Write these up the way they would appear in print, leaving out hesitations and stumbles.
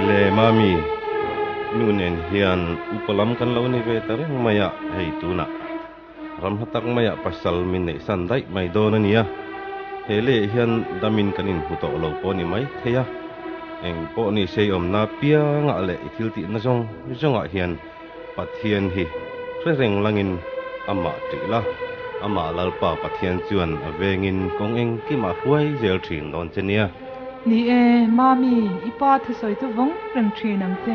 Khaile Mami, nu nen hian upa lam kan lo ni ve ta reng mai a, hei tunah ram hla tak maiah pasal min neihsan daih mai dawn a nia. He leiah hian damin kan inhmu tawh lo pawh a ni mai thei a, eng pawh ni se i awmna piangah leh i thil tihna zawng zawngah hian Pathian hi hre reng langin amah ṭih la, amah Lalpa Pathian chuan a vengin kawng engkimah hruai zel ṭhin dawn che nia. Ni e, Mami, i pa thusawi chu vawng reng ṭhin ang che.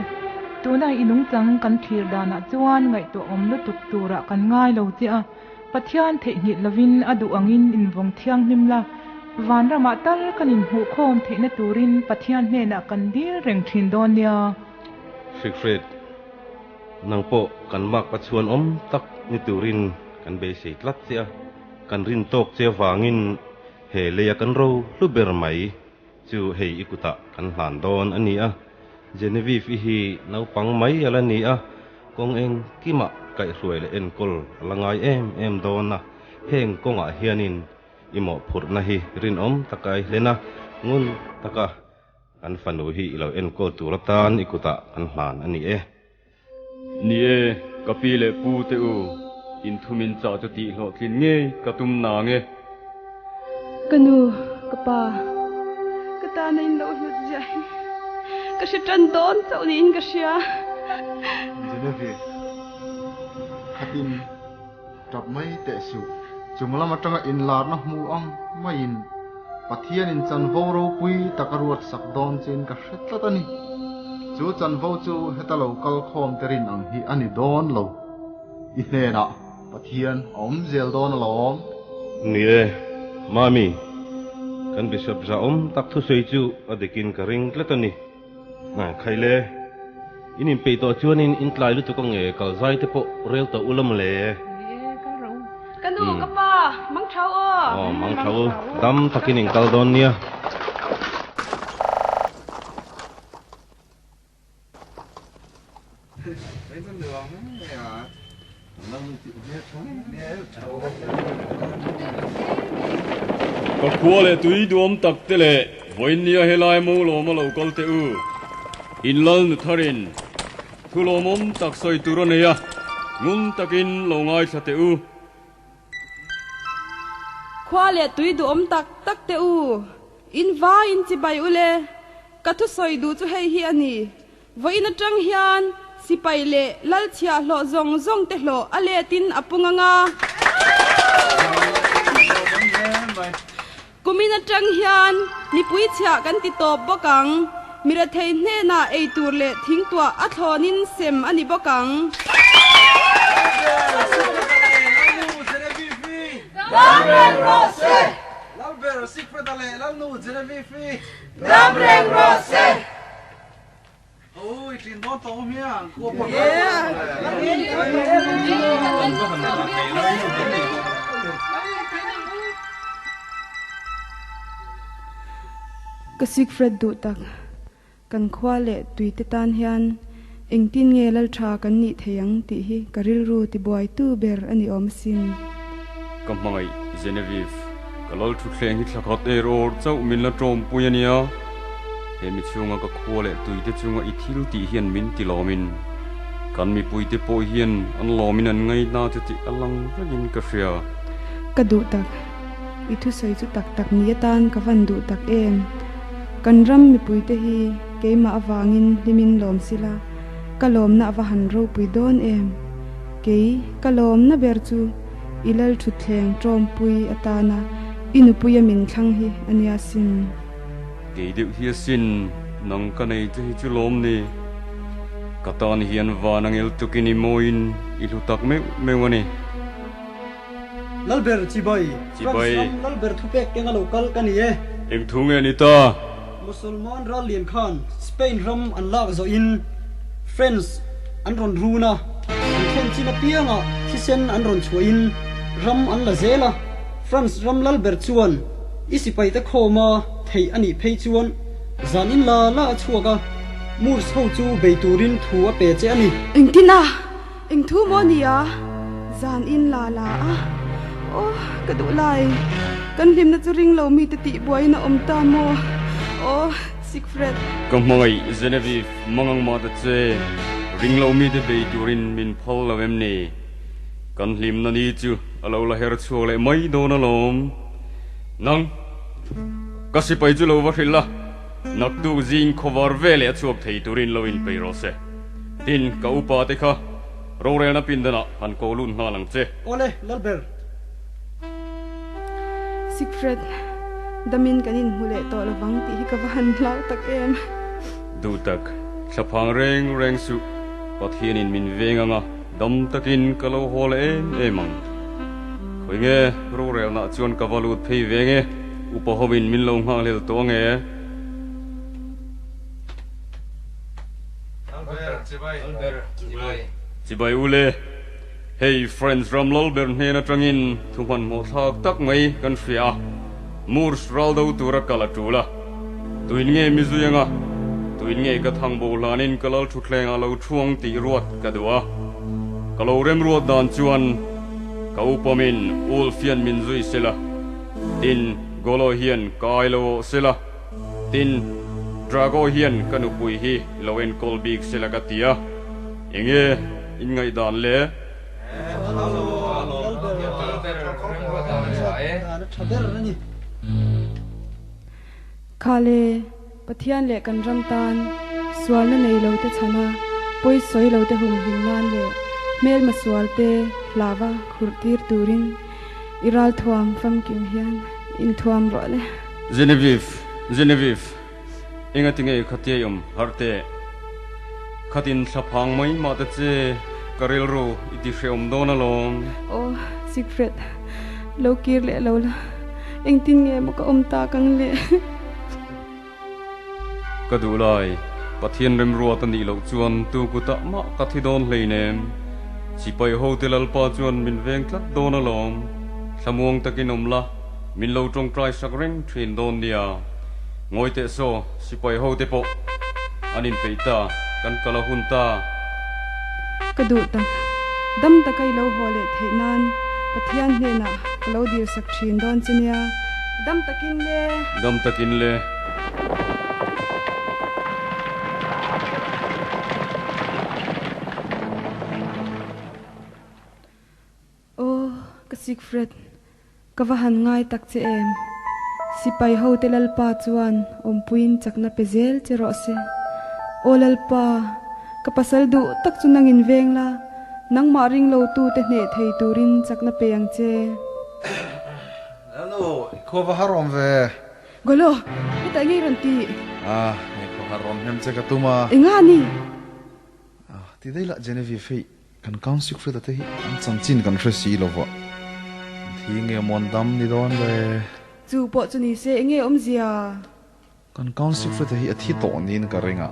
Tuna i nungchang kan thlir danah chuan ngaihtuahawm lutuk turah kan ngai lo che a, Pathian theihnghilh lovin a duh angin invawng thianghlim la, vanramah tal kan inhmuhkhawm theihna turin Pathian hnenah kan dil reng ṭhin dawn nia. Siegfried, nang pawh kan mak pachuan awm tak ni turin kan beisei tlat che a, kan rin tawk che avangin he leia kan ro hlu ber mai chu hei i kutah kan hlan dawn a ni a. Genevieve i hi naupang mai a la ni a, kawng engkimah kaihhruai leh enkawl a la ngai em em dawn a, heng kawngah hianin i mawhphurhna hi rinawm taka i hlen a, ngun taka Kan fanu hi i lo enkawl tur atan i kutah kan hlan a ni e. Ni e, ka pi leh pu te u, in thu min chah chu tih hlawhtlin ngei ka tum nang e. Ka nu, ka pa, ka tana in lo hlut ziah hi ka hre tan dawn chauh niin ka hria. Genevieve, khatin Tap mai teh suh. Chung lam atanga inlarna hmu ang maiin Pathianin chanvo ropui tak a ruat sak dawn chin ka hre tlat a ni. Chu chanvo chu heta lo kal khawm te rin ang hi a ni dawn lo. I hnenah Pathian a awm zel dawn alawm. Ni e, Mami, kan Bishop zahawm tak thusawi chu a dikin ka ring tlat a ni. Khaile, in inpeih tawh chuanin in tlai lutuk ang e, kal zai te pawh rel tawh ula mawle. Ni e, kal rawh u. Ka nu, ka pa, mang thau aw. Aw, mang thau u, dam takin in kal dawn nia. Ka khua leh tui duam tak te leh vawiinnia helai mo lawm a lo kal teh u. In lal nu tharin thu lawmawm tak sawi tur a nei a, ngun takin lo ngaithla teh u. Khua leh tui duhawm tak tak teh u, in vaiin chibai u le, ka thusawi duh chu hei hi a ni. Vawiin atang hian sipai leh lalchhiah hlawh zawng zawng te hlawh a letin a pung ang a. Kumin atang hian mipui chhiah kan ti tawp bawk ang. Mirathei hnenah ei tur leh thingtuah a thlawnin sem a ni bawk ang. Dam reng rawh se! Ka Siegfried duh tak, kan khua leh tuite tan hian engtin nge lal tha kan nih thei ang tih hi ka rilru tibuaitu ber a ni awm asin. Ka hmangaih Genevieve, ka lal thutthleng hi thlakhat er awr chauh min la tawmpui a nia. He mi chhunga ka khua leh tuite chunga i thil tih hian min ti lawmin, kan mipuite pawh hian an lawmin an ngaihna chu tih a lang vekin ka hria. Ka duh tak, i thusawi chu tak tak ni atan ka van duh tak em? Kan ram mipuite hi keimah avangin hlimin lawm sila, ka lawmna a va han ropui dawn em? Kei, ka lawmna ber chu i lal thutthleng tawmpui atana i nupuia min thlang hi a nia sin. Kei deuh hi asin, nang ka nei che hi chu lawm ni. Ka tan hian van a ngel tukin i mawiin i hlu tak meuh meuh a ni. Lalber Chibai, France ram Lalber thupek keng a lo kal ka ni e. Eng thu nge ni ta? Musulman ral lian khan Spain ram an lak zawhin France an rawn run a, an thlen chin apiangah thisen an rawn chhuahin ram an la zel a. France ram Lalber chuan I sipai te khawma theih a nih phei chuan zan in la la a chhuak a, Moors ho chu bei turin thu a pe che a ni. Engtin a? Eng thu maw ni a? Zan in la la a. Aw, ka duh lai. Kan hlimna chu ring lo mite tih buaiin a awm ta maw? Aw, Siegfried. Ka hmangaih Genevieve mangang mah ta che, ring lo mite bei turin min phal lo em ni? Kan hlimna ni chu a lo la her chhuak leh mai dawn alawm. Nang, ka sipai chu lo va hrilh la, naktuk zing khawvar veleh a chhuak thei turin lo inpeih rawh se. Tin, ka upa te kha rorelna pindanah han ko lut nghal ang che. Awle, Lalber. Siegfried, damin kan inhmu leh tawh lovang tih hi ka va han hlau tak em. Duh tak, thlaphang reng reng suh, Pathianin min veng anga dam takin ka lo haw leh em em ang. Khawi nge, rorelnah chuan ka va lut phei ve nge, upa hovin min lo nghakhlel tawh ange. Chibai u le. Hei French ram lalber hnen atangin thu hmanhmawh thlak tak mai kan hria a, Moors ral do tura kal a tul a. Tuin nge mi zui anga, tuin nge ka thang bo hlanin ka lal thutthleng ah lo thuang tih ruat ka duh a. Ka lo remruat dan chuan ka upamin Ulf hian min zui sela, tin Golo hian ka ai lo awh sela, tin Drago hian ka nupui hi lo enkawl bik sela ka ti a. Enge in ngaihdan le? Kha le, Pathian leh kan ram tan sualna nei lo te chhana pawi sawi lo te humhim nan leh hmelma sual te hlava khurh tir turin i ralthuam famkim hian inthuam rawh le. Genevieve, Genevieve. Engati nge khatia i awm harh teh? Khatin thlaphang mai mah ta che, ka rilru i ti hrehawm dawn alawm. Aw, Siegfried, lo kir leh lo la, engtin nge maw ka awm tak ang le? Ka duh lai, Pathian remruat a nih loh chuan tu kutah mah ka thi dawn hleinem. Sipai hote Lalpa chuan min veng tlat dawn alawm. Thlamuang takin awm la, min lo tawngtai sak reng thin dawn nia. Ngawi teh saw, sipai ho te pawh an inpeih ta, kan kal a hun ta. Ka duh tak, dam taka i lo haw leh theih nan Pathian hnenah ka lo dil sak thin dawn che nia, dam takin le. Dam takin le. Aw, ka Siegfried, ka va han ngai tak che em? Sipai ho te Lalpa chuan awmpuiin chakna pe zel che rawh se. Aw Lalpa, ka pasal duh tak chu nangin veng la, nangmah ring lo tu te hneh thei turin chakna pe ang che. Lalnu, i khua va har awm ve. Golo, hetah ngei rawn ti. Ah, i khua har rawn hnem che ka tum a. Enga ni? Ah, ti daih lah Genevieve hei. Kan Count Siegfried-a te hi an chanchin kan hre si lo va, an thi nge maw an dam ni dawn le? Chu pawh chu ni se enge awmzia? Kan Count Siegfried-a hi a thi tawh niin ka ring a,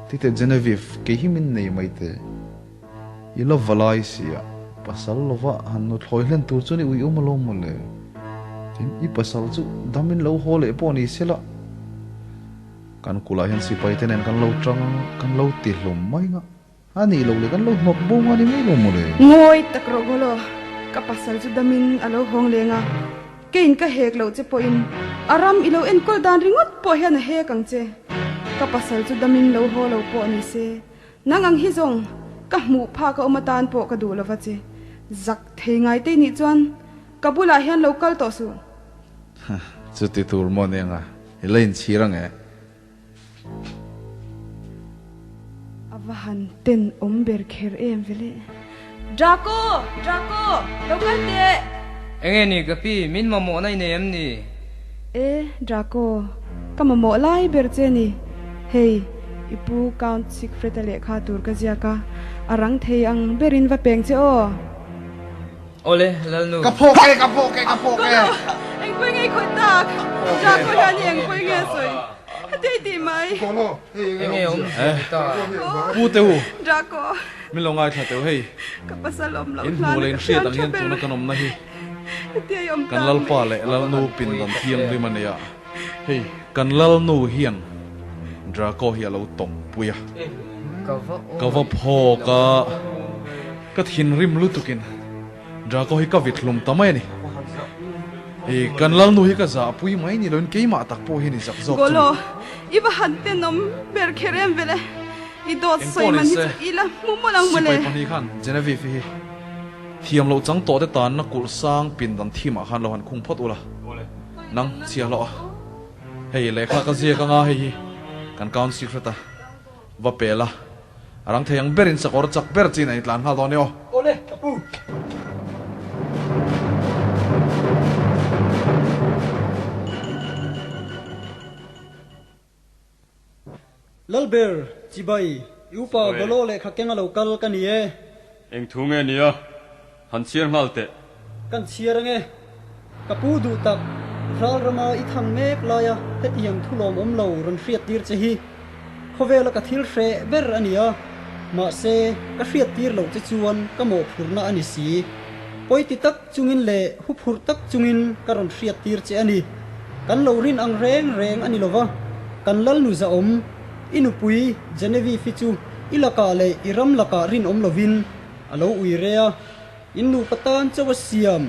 tite Genevieve, kei hi min nei mai te. I la va lai si a, pasal lova han nuthlawi hlen tur chuan i ui awm alawm maw le? Tin, i pasal chu damin lo haw leh pawh ni se la. Kan kulh ah hian sipai te nen kan lo tang ang a, kan lo ti hlawm mai ang a. A nih loh le kan lo hnawt bawng a ni mai lo maw le? Ngawi tak rawh Golo, ka pasal chu damin a lo hawng leng a, keiin ka hek loh che pawhin a ram i lo enkawl dan ringawt pawh hian a hek ang che. Ka pasal chu damin lo haw lo pawh ni se, nang ang hi zawng ka hmuh phak a awm atan pawh ka duh lova che. Zak thei ngai te nih chuan ka bulah hian lo kal tawh suh. Chuti tur maw nia i la inchhir ang e. A va han ten awm ber kher em vele. Draco! Draco! Lo kal teh! Enge ni ka pi, min mamawhna i nei em ni? E, Draco, ka mamawh lai ber che ni. Hei, i pu Count Siegfried-a lehkha tur ka ziak a, a rang thei ang berin va peng che aw. Awle, Lalnu. Ka phawk e, ka phawk e, ka phawk e. Kawlo, engpui nge i khawih tak? Draco hian i engpui nge a sawi? Heti i tih mai. Kawlo, hei enge awm zia ni ta? Pu te u. Draco. Min lo ngaithla teuh hei. Ka pasal awm loh In hlan hmuh leh a in ka hriat thian ang tha hian ber. tuna kan awmna hi Heti a i awm kan tak Lalpa mai. leh Lalnu pindan thianghlim a ni a. Hei, kan Lalnu hian Draco hi a lo tawmpui a. Ka va phawk a. Ka thinrim lutukin Draco hi ka vit hlum ta mai a ni. I kan lalnu hi ka zahpui mai ni loin keimah tak pawh hian i zak zawk chu ni. Golo, i va han tenawm ber kher em vele. I dawt sawi man hi chu i la hmu mawlh ang mawle. Sipai pahnih khan Genevieve hi thiam loh chang tawh te tanna kulh sang pindan thimah khan lo han khung phawt ula. Nang chhia hlawh a. Hei lehkha ka ziak anga hei hi kan count secret a va pel a. A rang thei ang berin sakawr chak ber chin a intlan nghal dawn e aw. Awle, ka pu. Lalber, chibai, i upa Golo lehkha keng a lo kal ka ni e. Eng thu nge nia? Han chhiar nghal teh. Kan chhiar ange. Ka pu duh tak, ral rama i thang mek laia hetiang thu lawmawm lo rawn hriat tir che hi khawvela ka thil hreh ber a ni a, mahse ka hriat tir loh che chuan ka mawhphurhna a ni si. Pawiti tak chungin leh huphurh tak chungin ka rawn hriat tir che a ni. Kan lo rin ang reng reng a ni lova, kan Lalnu zahawm, i nupui Genevieve hi chu i lakah leh i ram lakah rinawm lovin a lo ui re a. In nupa tan chauh a siam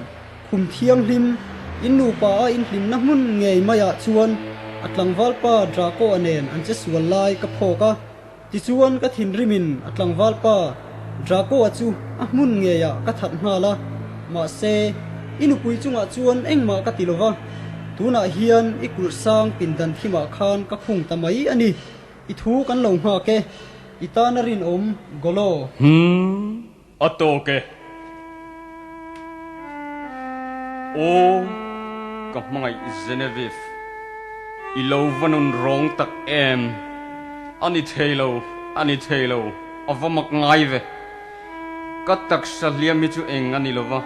khum thianghlim, in nupa a inhlimna hmun ngei maiah chuan a tlangvalpa Draco-a nen an che sual lai ka phawk a. Tichuan ka thinrimin a tlangvalpa Draco-a chu a hmun ngeiah ka that nghal a, mahse i nupui chungah chuan engmah ka ti lova, tunah hian i kulh sang pindan thimah khan ka khung ta mai a ni. I thu kan lo nghak e, i tana rinawm Golo. Hum, a tawk e. Aw, ka hmangaih Genevieve, i lo va nun rawng tak em? A ni thei lo, a ni thei lo, a va mak ngai ve. Ka taksa hliam hi chu eng a ni lo va,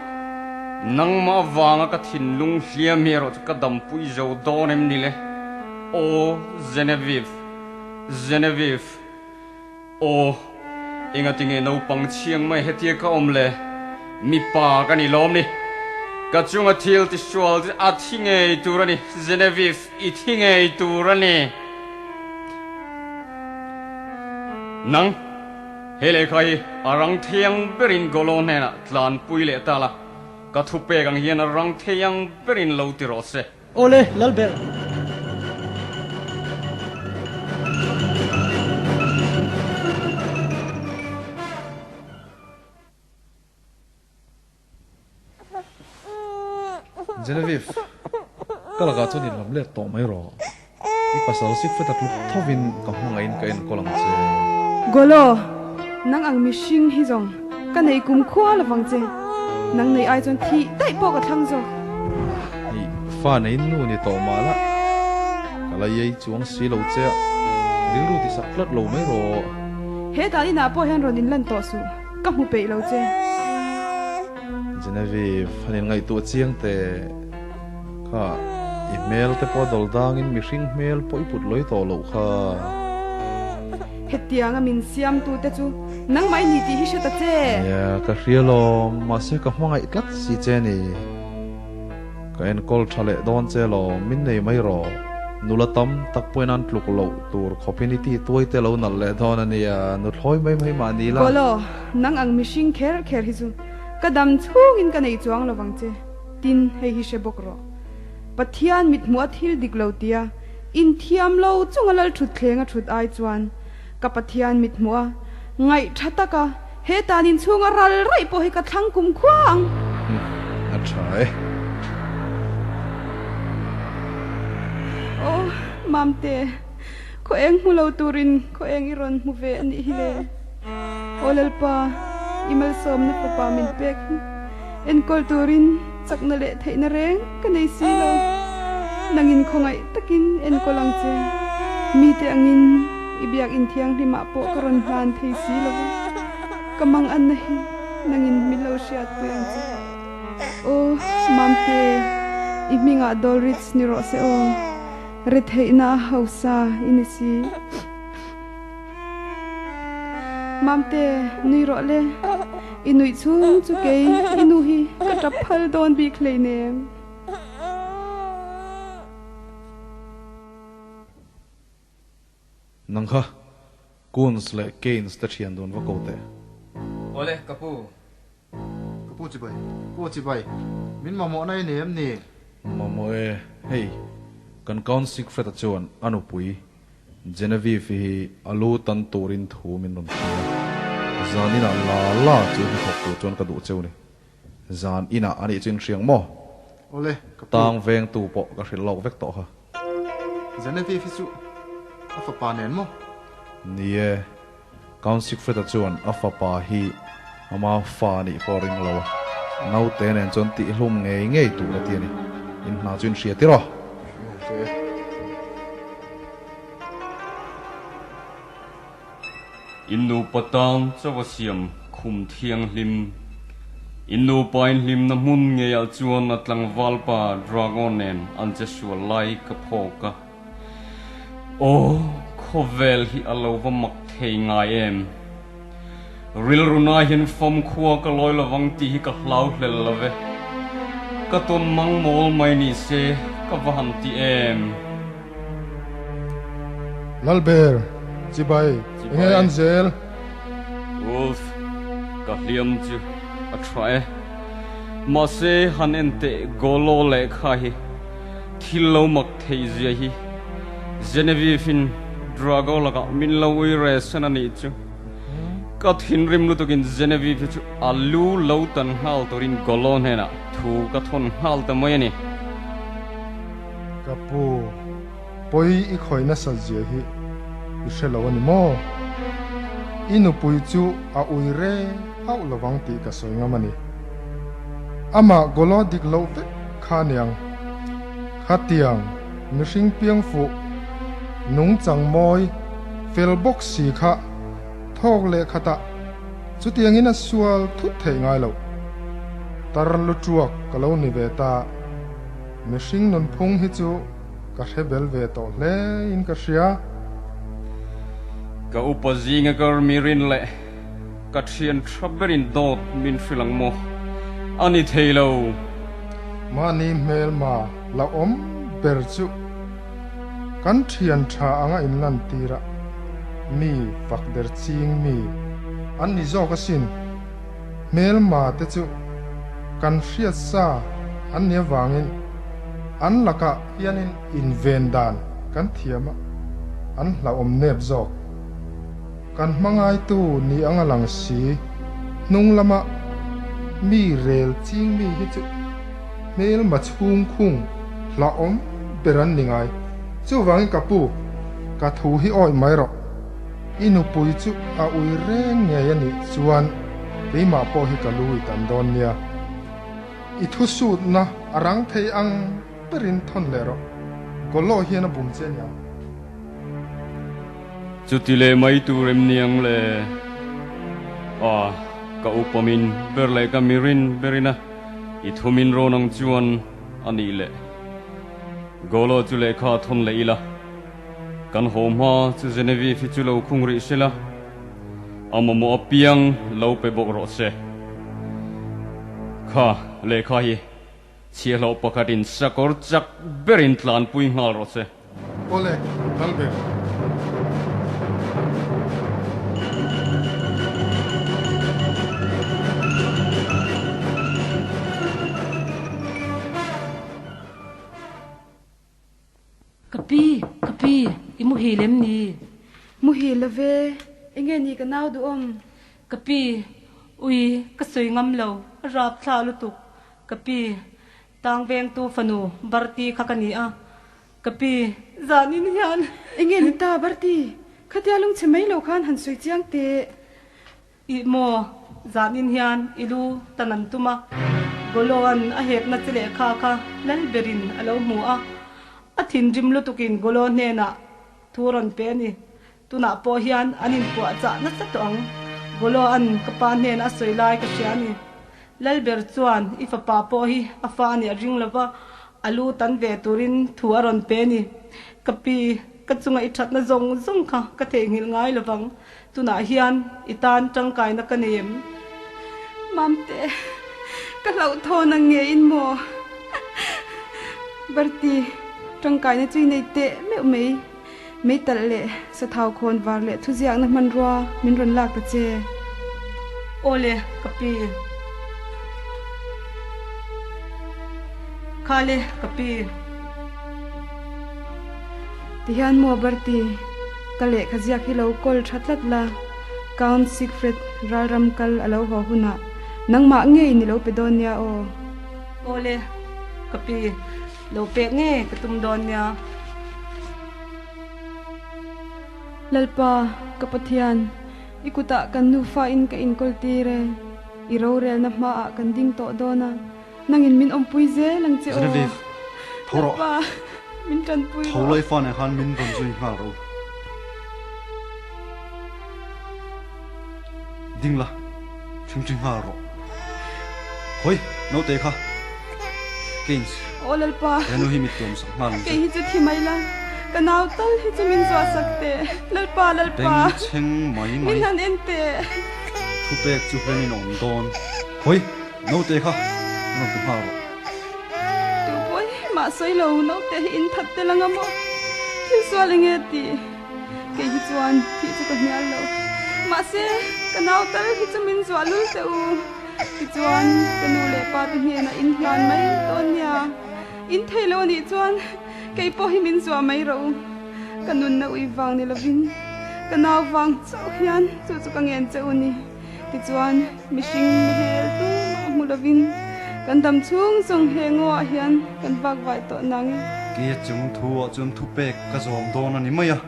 nangmah avanga ka thinlung hliam hi erawh chu ka dampui zo dawn em ni le? Aw, Genevieve, Genevieve. Aw, engati nge naupang chhiang mai hetia ka awm le? Mipa ka ni lawm ni. Ka chunga thil tisual chu a thi ngei tur a ni, Genevieve, i thi ngei tur a ni. Nang, he lehkha hi a rang thei ang berin Golo hnenah tlanpui leh ta la, ka thupek ang hian a rang thei ang berin lo ti rawh se. Awle, Lalber. Genevieve, ka lakah chuan inlam let tawh mai rawh. I pasal sik feta tluk thovin ka hmangaihin ka enkawl ang che. Golo, nang ang mihring hi zawng ka nei kum khua lovang che. Nang nei ai chuan thih daih pawh ka thlang zawk. I fa nei nu ni tawh mah la, ka la iai chuang si lo che a, rilru ti sak tlat lo mai rawh. He dan inah pawh hian rawn inlan tawh suh, ka hmu peih lo che. Genevieve, han inngaihtuah chiang teh. Kha, i hmel te pawh a dawlh dangin mihring hmel pawh i put lawi tawh loh kha. Hetianga min siamtu te chu nangmah i ni tih hi hre ta che. Nia, ka hria lawm, mahse ka hmangaih tlat si che ni. Ka enkawl tha leh dawn che lawm, min nei mai rawh. Nula tam tak pawhin an tluk loh tur khawpin i ti tuai te lo nalh leh dawn a nia, nuthlawi mai mai mah ni la. Kawlaw, nang ang mihring kher kher hi chu ka dam chhungin ka nei chuang lovang che. Tin, hei hi hre bawk rawh. Pathian mithmuh a thil dik lo tia inthiam lo chunga lal thut thleng a thut ai chuan ka Pathian mithmuh a ngaih tha taka he tan inchhunga ral raih pawh hi ka thlang kum khua ang. A tha e. Aw, Mamte, khaw eng hmu lo turin khaw eng i rawn hmu ve a nih hi le. Aw Lalpa, i malsawmna fapa min pek hi. Enkawl turin chakna leh theihna reng ka nei si lo. Nangin khawngaih takin enkawl ang che. Mite angin i biakinn thianghlimah pawh ka rawn hlan thei si lo va, ka manganna hi nangin min lo hriatpui ang che. Aw, Mamte, i hmingah Dolrich ni rawh se aw, retheihna a hausa i ni si. Mamte, nui rawh le. I nuih chhung chu kei i nu hi ka tap phal dawn bik hleinem. Nang kha Coons leh Canes te thian dun va ko teh. Awle, ka pu. Ka pu chibai, pu chibai, min mamawhna i nei em ni? Mamawh e, hei, kan Count Siegfried-a chuan a nupui Genevieve hi a lu tan turin thu min rawn hrilh a, zan inah la la chu hnathawk tur chuan ka duh cheu ni. Zan inah a nih chu in hriang maw? Awle, ka pu. Tang vengtu pawh ka hrilh lawk vek tawh kha. Genevieve hi chu a fapa nen maw? Ni e, Count Siegfried-a chuan a fapa hi ama fa a nih pawh a ring lo a, naute nen chuan tihhlum ngei ngei tur a ti a ni. In hna chu in hria tir aw? Hria e. In nupa tan chauh a siam khum thianghlim. In nupa inhlimna hmun ngeiah chuan a tlangval pa Drago nen an che sual lai ka phawk a. Aw, khawvel hi a lo va mak thei ngai em? Rilru na hian famkhua ka lawi lovang tih hi ka hlau hlel lo ve. Ka tawn mang mawl mai ni se ka va han ti em? Lalber, chibai, enge an zel? Wolf, ka hliam chu a tha e. Mahse, han en teh Golo lehkha hi. Thil lo mak theih zia hi Genevieve-in Drago lakah min lo ui re san a nih chu. Ka thinrim lutukin Genevieve hi chu a lu lo tan nghal turin Golo hnenah thu ka thawn nghal ta mai a ni. Ka pu, pawi i khawih nasat zia hi i hre lo a ni maw? I nupui chu a ui re hauh lovang tih ka sawi ngam a ni. Amah Golo dik loh vek kha niang. Khatiang mihring piang fuh, nungchang mawi, fel bawk si kha thawk leh khatah chutiangin a sual thut theih ngai loh. Tar lu tuak ka lo ni ve ta. Mihring nunphung hi chu ka hre bel ve tawh hle in ka hria. Ka upa zinga ka mirin leh Ka thian tha berin dawt min hrilh ang maw? A ni thei lo. Mahni hmelma la awm ber chu kan thian tha anga inlantir a, mi fak der ching mi an ni zawk asin. Hmelma te chu kan hriat sa an nih avangin an lakah hianin inven dan kan thiam a, an hlauhawm nep zawk. Kan hmangaitu ni anga lang si, hnung lama mi rel ching mi hi chu hmelma chhung khung hlauhawm ber an ni ngai. Chuvangin ka pu, ka thu hi awih mai rawh. I nupui chu a ui reng ngei a nih chuan keimah pawh hi ka lu i tan dawn nia. I thusutna a rang thei ang berin thawn leh rawh. Golo hian a bum che a niang. Chuti leh mai tur em ni ang le? A, ka upamin ber leh ka mirin berin a, i thumin rawn ang chuan a nih leh. Golo chu lehkha a thawn leh ila, kan haw hma chu Genevieve hi chu lo khung rih sela, a mamawh apiang lo pe bawk rawh se. Kha lehkha hi Chhiahhlawh pakhatin sakawr chak berin tlanpui nghal rawh se. Awle, kal ber. Ka pi, ka pi, i muhil em ni? Muhil lo ve, enge ni ka nau duhawm? Ka pi, ui, ka sawi ngam lo, a rap thla lutuk. Ka pi, tang vengtu fanu Barti kha ka ni a. Ka pi, zanin hian. Enge ni ta Barti, khatia lungchhe mai lo khan han sawi chiang teh. Ih maw, zanin hian i lu tan an tum a, Goloan a hekna chi lehkha kha lal berin a lo hmu a, a thinrim lutukin Golo hnenah thu rawn pe a ni. Tunah pawh hian an inpuahchah nasa tawh ang, Goloan ka pa hnenah a sawi lai ka hria a ni. Lal ber chuan i fapa pawh hi a fa a nih a ring lo va, a lu tan ve turin thu a rawn pe a ni. Ka pi, ka chunga i thatna zawng zawng kha ka theihnghilh ngai lo vang. Tunah hian i tan tangkaina ka nei em? Mamte, ka hlauhthawn ang nge in maw? Barti, tangkaina chu i nei teh meuh mai. Meitalh leh sathau khawn var leh thuziakna hmanrua min rawn lak ta che. Awle, ka pi. Khale, ka pi. Tihian maw Bertie, ka lehkha ziak hi lo kawl tha tlat la, Count Siegfried ralram kal a lo haw hunah nangmah ngei ni lo pe dawn nia aw. Awle, ka pi, lo pek nge ka tum dawn nia. Lalpa, ka Pathian, i kutah kan nufa in ka inkawl tir e, i rorelna hmaah kan ding tawh dawn a. Nangin min awmpui zel ang che aw. Genevieve, tho rawh. Lalpa, min tanpui Tho rawh. lai fa nen khan min rawn zui nghal rawh u. Ding la, ṭhingṭhi nghal rawh. Hawi, naute kha. Keynes, Aw Lalpa. he nu hi mit tuam sak nghal ang che. Kei hi chu thi mai la, ka nau tal hi chu min zuah sak teh. Lalpa, Lalpa. Beng chheng mai mai. Min han en teh. Thupek chu hlenin a awm dawn. Hawi. Naute kha rawn ti nghal rawh. Tu pawh hi mah sawi lo, naute hi in that tel anga maw? Thil sual enge ti? Kei hi chuan thih chu ka hnial lo. Mahse, ka nau tal hi chu min zuah lul teh u. Tichuan, ka nu leh pa te hnenah in hlan mai dawn nia. In thei lo anih chuan kei pawh hi min zuah mai rawh u. Ka nunna ui vang ni lovin ka nau vang chauh hian chu chu ka ngen che u ni. Tichuan, mihring hmel tumah hmu lovin kan dam chhung zawng he ngaw ah hian kan vak vai tawh nang e. Ke chung thu ah chuan thupek ka zawm dawn a ni mai a,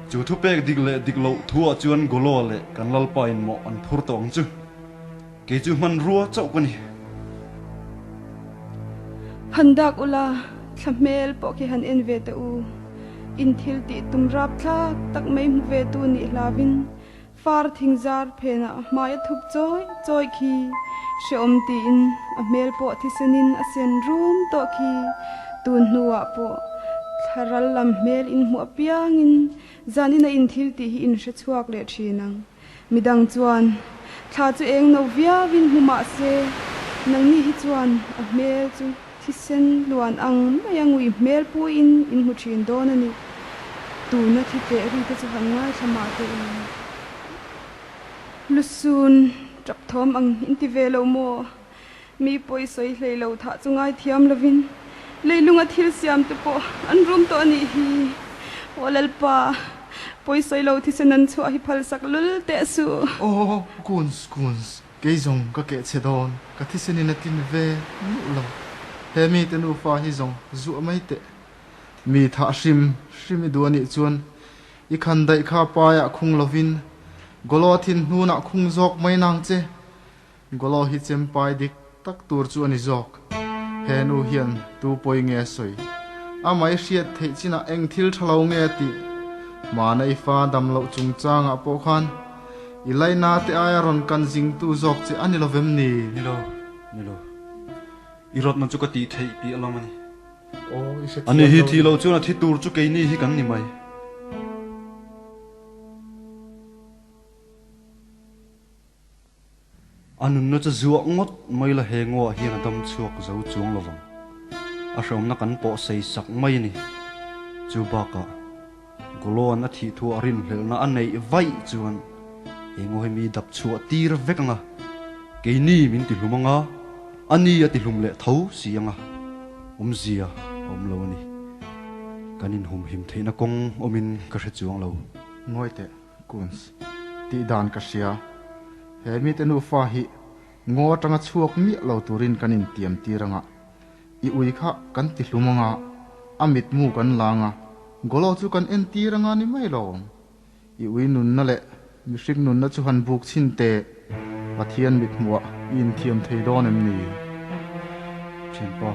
chu thupek dik leh dik loh thu ah chuan Goloa leh kan Lalpa in mawh an phur tawh ang chu. Kei chu hmanrua chauh ka ni. Han dak ula, thla hmel pawh khi han en ve teh u. In thil tih tum rap thlak tak mai hmu ve tu nih hlavin Far thingzar phenah a hmai a thup chawi chawi khi hrehawm tiin a hmel pawh thisenin a sen rum tawh khi. Tun hnuah pawh thlaral lam hmel inhmuh apiangin zanin a inthil tih hi inhre chhuak leh thin ang. Midang chuan thla chu eng no viauin hmu mah se nangni hi chuan a hmel chu Thisen luan ang mai a ngui hmel puiin in hmu thin dawn a ni. Tuna thi tleh ri te chu han ngaithla mah teh u. Lusun, tap thawm ang in ti ve lo maw? Mi pawi sawi hlei lo thah chu ngaithiam lovin leilunga thil siam te pawh an rum tawh a nih hi. Aw Lalpa, pawi sawi lo thisen an chhuah hi phalsak lul teh suh. Aw, Kunz, Kunz, Kei zawng ka keh chhe dawn, ka thisenin a tlin ve nuh lo. He mite nufa hi zawng zuah mai teh. Mi thah hrim hrim i duh anih chuan i khan daih kha paiah khung lovin Golo thin hnunah khung zawk mai nang che. Golo hi chempai dik tak tur chu a ni zawk. He nu hian tu pawi nge a sawi? Amah i hriat theih chinah eng thil tha lo nge a tih? Hmana i fa dam loh chungchangah pawh khan I laina te aia rawn kan zingtu zawk che a ni lovem ni? Ni lo, ni lo. I rawtna chu ka tih theih tih a lawm a ni. Aw, i hrethiam lo. Ani hi thih loh chuan a thi tur chu keini hi kan ni mai. A nunna chu zuah ngawt mai la he ngaw ah hian a dam chhuak zo chuang lo vang. A hreawmna kan pawh sei sak mai a ni. Chu bakah Goloan a thih thu a rinhlelhna a neih vaih chuan he ngaw hi mi dap chhuah tir vek ang a, keini min ti hlum ang a, a ni a ti hlum leh tho si ang a, awmzia a awm lo a ni. Kan inhumhim theihna kawng awmin ka hre chuang lo. Ngawi teh. Kunz, tih dan ka hria. He mite nufa hi ngaw atanga chhuak miah lo turin kan intiam tir anga, i ui kha kan ti hlum anga, a mitmu kan lang a, Golo chu kan en tir anga ni mai lo. I ui nunna leh mihring nunna chu han buk chhin teh, Pathian mithmuah i inthiam thei dawn em ni? Thianpa,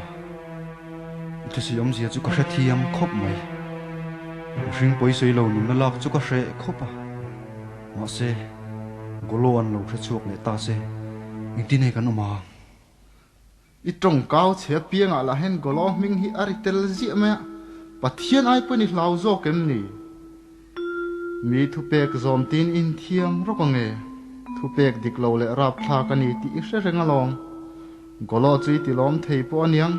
i thusawi awmzia chu ka hrethiam khawp mai. Mihring pawisawi lo nunna lak chu ka hreh khawp a. Mahse, Golo an lo hre chhuak leh ta se, engtin nge kan awm ang? I tawngkau chhe apiangah lah hian Golo hming hi a ri tel ziah mai a, Pathian ai pawhin i hlau zawk em ni? Mi thupek zawm tin inthiam rawk ang e. Thupek dik lo leh rapthlak a ni tih i hre reng alawm. Golo chu i tilawm thei pawh aniang.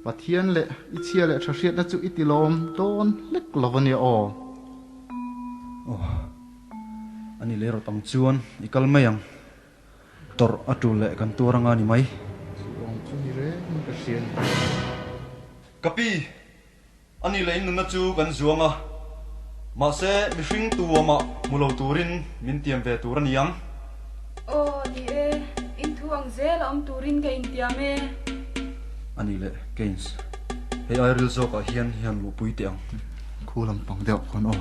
Pathian leh i chhia leh tha hriatna chu i tilawm dawn hlek lo ania aw. Aw, ani leh rawt ang chuan i kal mai ang. Tawrh a tul leh kan tuar anga ni mai. Chu awm chu ni reng in ka hria ni. Ka pi, ani leh in nunna chu kan zuang a, mahse mihring tu awmah hmu lo turin min tiam ve tur a ni ang. Aw, ni e, in thu ang zel a awm turin ka intiam e. Ani leh Keynes, hei ai ril zawkah hian hian luhpui teh ang. Khu lampang deuh khawn aw.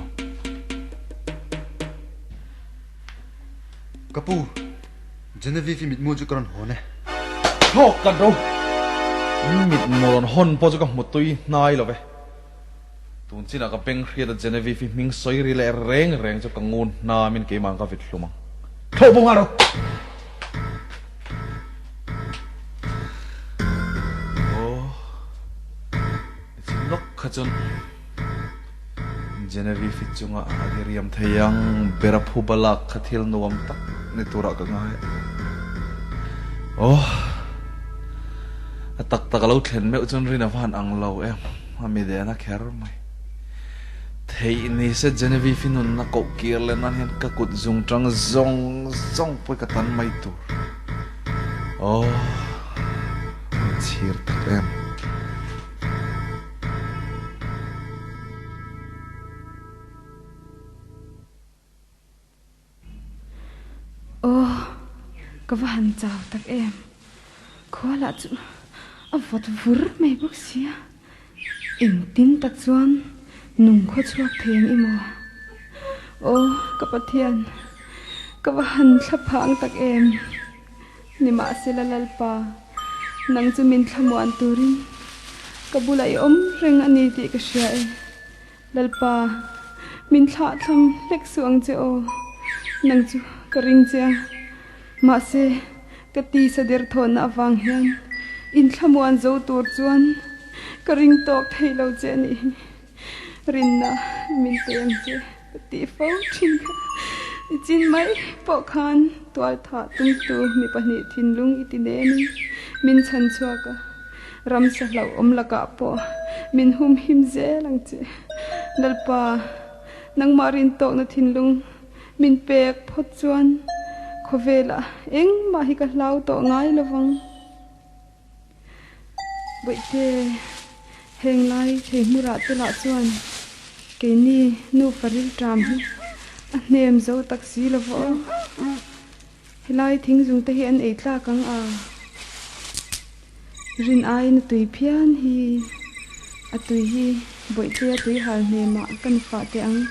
Ka pu, Genevieve i mitmu chu ka rawn hawn e. Thlawk kan ro! In mitmu rawn hawn pawh chu ka hmu tui hnai lo ve. Tun chinah ka beng hriat a Genevieve i hming sawi ri leh reng reng chu ka ngun hnamin keimah ka vit hlum ang. Thlawh bo nghal ro! Aw, i chin lawk kha chuan. Genevieve chunga a diriam thei ang ber a phu balak kha thil nuam tak ni turah ka ngai a. Aw, a tak tak a lo thlen meuh chuan rin a van ang lo em, a mi dehna kher mai. Theih ni se Genevieve nunna koh kir leh nan hian ka kut zung tang zawng zawng pawh ka tan mai tur. Aw, a chhir tak em. Aw, ka va han chau tak em. Khua lah chu a vawt vur mai bawk sia. Engtin tak chuan nung khaw chhuak thei ang i maw? Aw, ka Pathian, ka va han thla phang tak em. Nimahsela Lalpa, nang chu min thlamuan turin ka bulah i awm reng a ni tih ka hria e. Lalpa, min thlahthlam hlek suh ang che aw, nang chu ka ring che a. Mahse, ka tisa derthawnna avang hian inthlamuan zo tur chuan ka ring tawk thei lo che a nih hi. Rinna min pe ang che ka tih fo thin kha. I chin mai pawh khan tualthah tumtu mi pahnih thinlung i ti nemin min chhan chhuak a, ramsa hlauhawm lakah pawh min humhim zel ang che. Lalpa, nangmah rintawkna thinlung min pek phawt chuan khawvelah engmah hi ka hlau tawh ngai lovang. Bawihte, heng lai thei hmurah te lah chuan keini nufa rilṭam hi a hnem zo tak si lo vawh. Helai thingzung te hi an ei tlak ang a, rin aiin a tui phian hi a tui hi Bawihtea tui hal hnemah kan fah teh ang.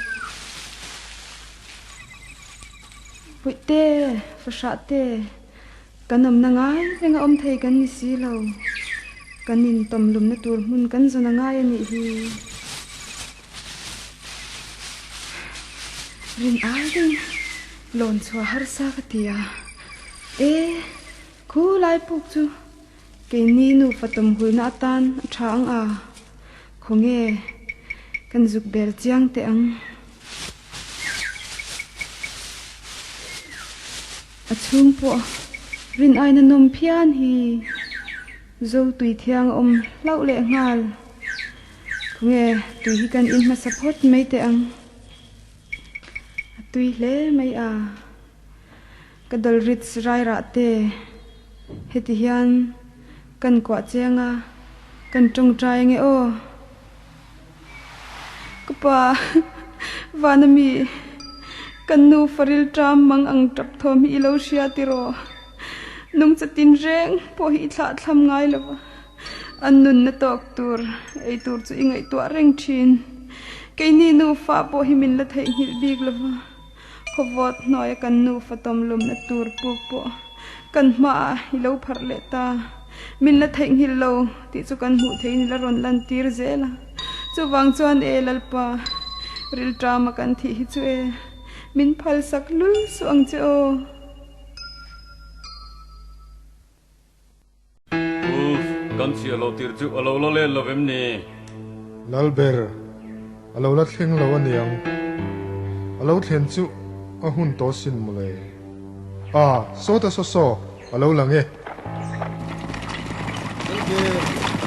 Bawihte, fahrah te. Kan awmna ngai reng a awm thei kan ni si lo. Kan intawm lumna tur hmun kan zawn a ngai a nih hi. Rin ai ding lawn chhuah harsa ka ti a. E, khu lai puk chu keini nufa tawm hulna atan a tha ang a. Khawnge kan zuk bel chiang teh ang. A chhung pawh rin aina nawm phian hi Zo tui thiang a awm hlauh leh nghal. Khawnge tui hi kan in hmasa phawt mai teh ang. A tui hle mai a. Ka dal rit rai rah te heti hian kan kuah cheng a, kan tawngtai ange aw. Ka pa, vana mi, kan nu faril ṭam mang ang ṭap thawm hi i lo hria tiraw? Nungcha tin reng pawh hi i thlah thlam ngai lo va, an nunna tawk tur ei tur chu i ngaihtuah reng ṭhin. Keini nufa pawh hi min la theihnghilh bik lo va, khawvawt hnuaia kan nufa tawmlumna tur puk pawh kan hmaah i lo pharh leh ta. Min la theihnghilh lo tih chu kan hmuh theihin i la rawn lantir zel a. Chuvang chuan e Lalpa, rilṭama kan thih hi chu e, min phalsak lul suh ang che aw. Uff, kan chhiah loh tir chu a lo la len lo vem ni? Lalber, a lo la thleng lo a niang. A lo thlen chu a hun tawh sin mawle. Ah, sawta saw saw, a lo lang e. Lalber,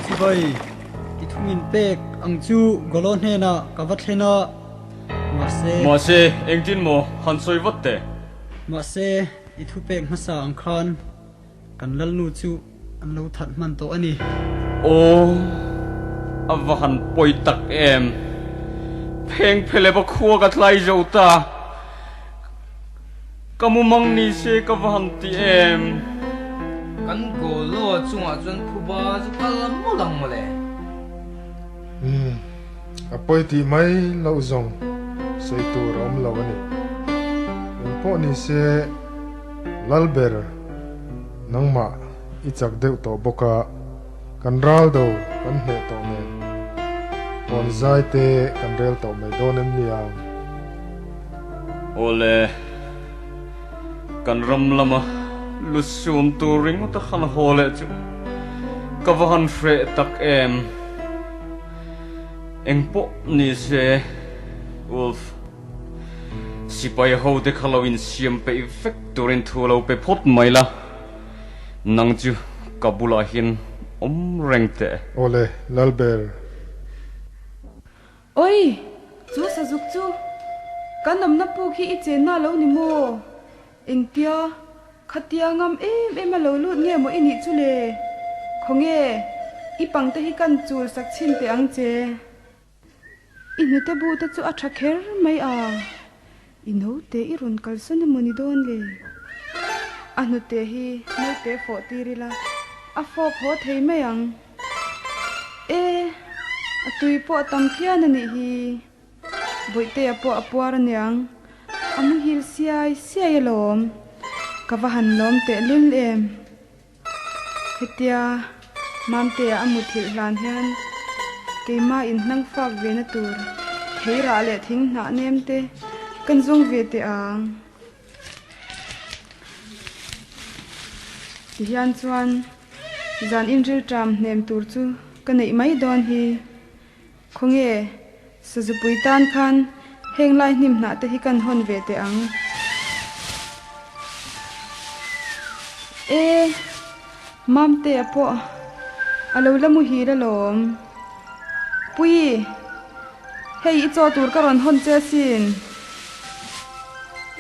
chibai, i thu min pek ang chu Golo hnenah ka va thlen a, mahse. Mahse, engtin maw han sawi vat teh? Mahse, i thu pek hmasa ang khan Kan Lalnu chu an lo that hman tawh a ni. Aw, A va han pawi tak em. Pheng phelep a khua ka tlai zo ta. Ka mumang ni se ka va han ti em. Kan Golo chungah chuan phuba chu kal mawlh ang mawle. Umm, a pawi tih mai loh zawng sawi tur a awm lo a ni. Engpawh ni se Lalber nangmah i chak deuh tawh bawk a, kan ral do kan hneh tawh nen hawn zai te kan rel tawh mai dawn em niang? Awle, kan ram lama lu sum tur ringawt a han haw leh chu ka va han hreh tak em. Engpawh ni se, Wolf. Sipai ho te kha lo insiam peih vek turin thu lo pe phawt mai la, nang chu ka bulah hian awm reng teh. Awle, Lalber. Oi! Chu sazuk chu kan awmna puk hi i chenna lo ni maw? Engtia khatia ngam em em a lo lut nge maw i nih chu le? Khawnge, i pangte hi kan chul sak chhin teh ang che. I hnute bu te chu a tha kher mai a, i naute i rawn kalsawn emaw ni dawn le? A hnute hi naute fawh tir ila a fawp haw thei mai ang. E, a tui pawh a tam phian a nih hi. Bawihtea pawh a puar aniang, a muhil siai siai alawm. Ka va han lawm tehlul em. Hetia Mamtea a muthilh hlan hian keimah in hnang fak ve na tur theirah leh thing hnah nem te kan zawng ve teh ang. Tihian chuan zan inrilṭam hnem tur chu ka neih mai dawn hi. Khawnge, Sazupui tan khan heng lai hnim hnah te hi kan hawn ve teh ang. E, Mamtea pawh a lo la muhil alawm. Pui, hei i chaw tur ka rawn hawn che asin.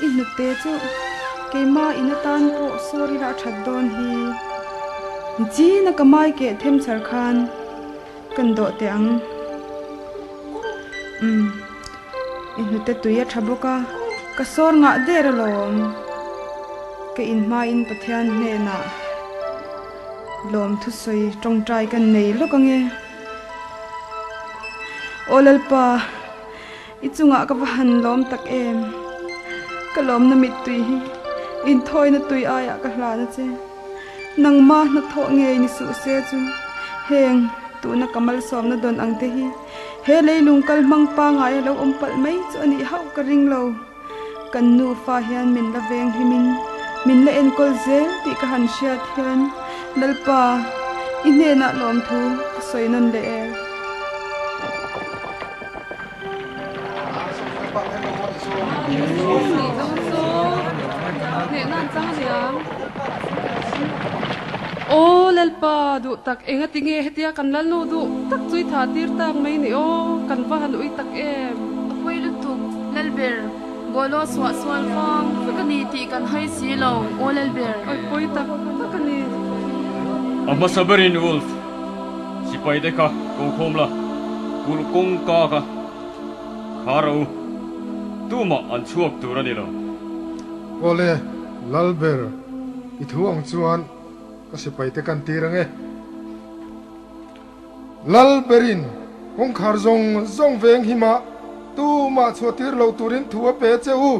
I hnute chu keimah in atan pawh sorry lah that dawn hi. Nichina ka mai keh them char khan. Kan dawh teh ang. Umm. I hnute tui a tha bawk a, ka sawr ngah der alawm. Ka inhmain Pathian hnenah lawm thusawi tawngtai kan nei lawk ange. Aw Lalpa, i chungah ka va han lawm tak em. Ka lawmna mittui hi inthawina tui aiah ka hlan a che. Nangma hnathawh ngei ni suh se chu heng tuna ka malsawmna dawn ang te hi he leilung kal hmang pangai a lo awm palh mai chu a nih hauh ka ring lo. Kan nufa hian min la veng himin min la enkawl zel tih ka han hriat hian Lalpa i hnenah lawmthu ka sawi nawn leh e. Aw Lalpa duh tak enga ti nge hetia kan Lalnu duh tak chu i tha tir tak mai ni aw kan va han ui tak em. A pawi lutuk Lalber Golo suah sual vang vek a ni tih kan hai si lo aw Lalber. Awi pawi tak tak a ni. A hmasa berin Wolf Sipai te kha ko khawm la, kulh kawngka kha khar a u, tumah an chhuak tur a ni lo. Awle, Lalber, i thu ang chuan ka sipai te kan tir ange. Lalberin kawngkhar zawng zawng veng himah tumah chhuah tir lo turin thu a pe che u,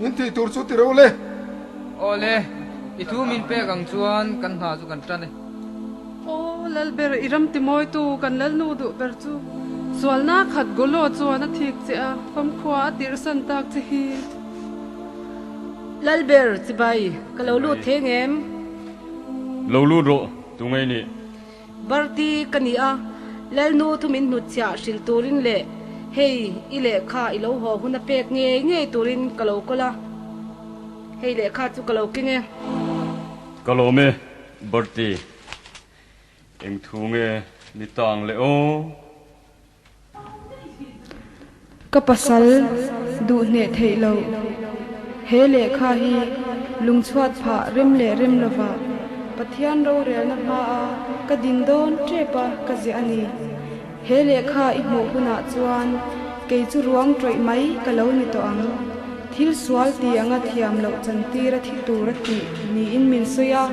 in tih tur chu ti reuh le. Awle, i thu min pek ang chuan kan hna chu kan tan e. Aw Lalber, i ram timawitu kan Lalnu duh ber chu sualna khat Golo chuan a thik che a, famkhua a tirhsan tak che hi. Lalber, chibai, ka lo lut thei ngem? Lo lut rawh, tu ngei nih? Barti ka ni a, Lalnu thu min hnutchhiah hrilh turin leh hei i lehkha i lo haw hun a pek ngei ngei turin ka lo kawl a, hei lehkha chu ka lo keng e. Ka lawm e. Bertie, eng thu nge ni tang le aw? Ka pasal duh hneh theih loh. He lehkha hi lungchhuat phah rem leh rem lova Pathian rorelna hmaa ka din dawn tep a ka ziah a ni. He lehkha i hmuh hunah chuan kei chu ruang tawih mai ka lo ni tawh ang. Thil sual ti anga thiam loh chantir a thi tur a tih niin min sawi a,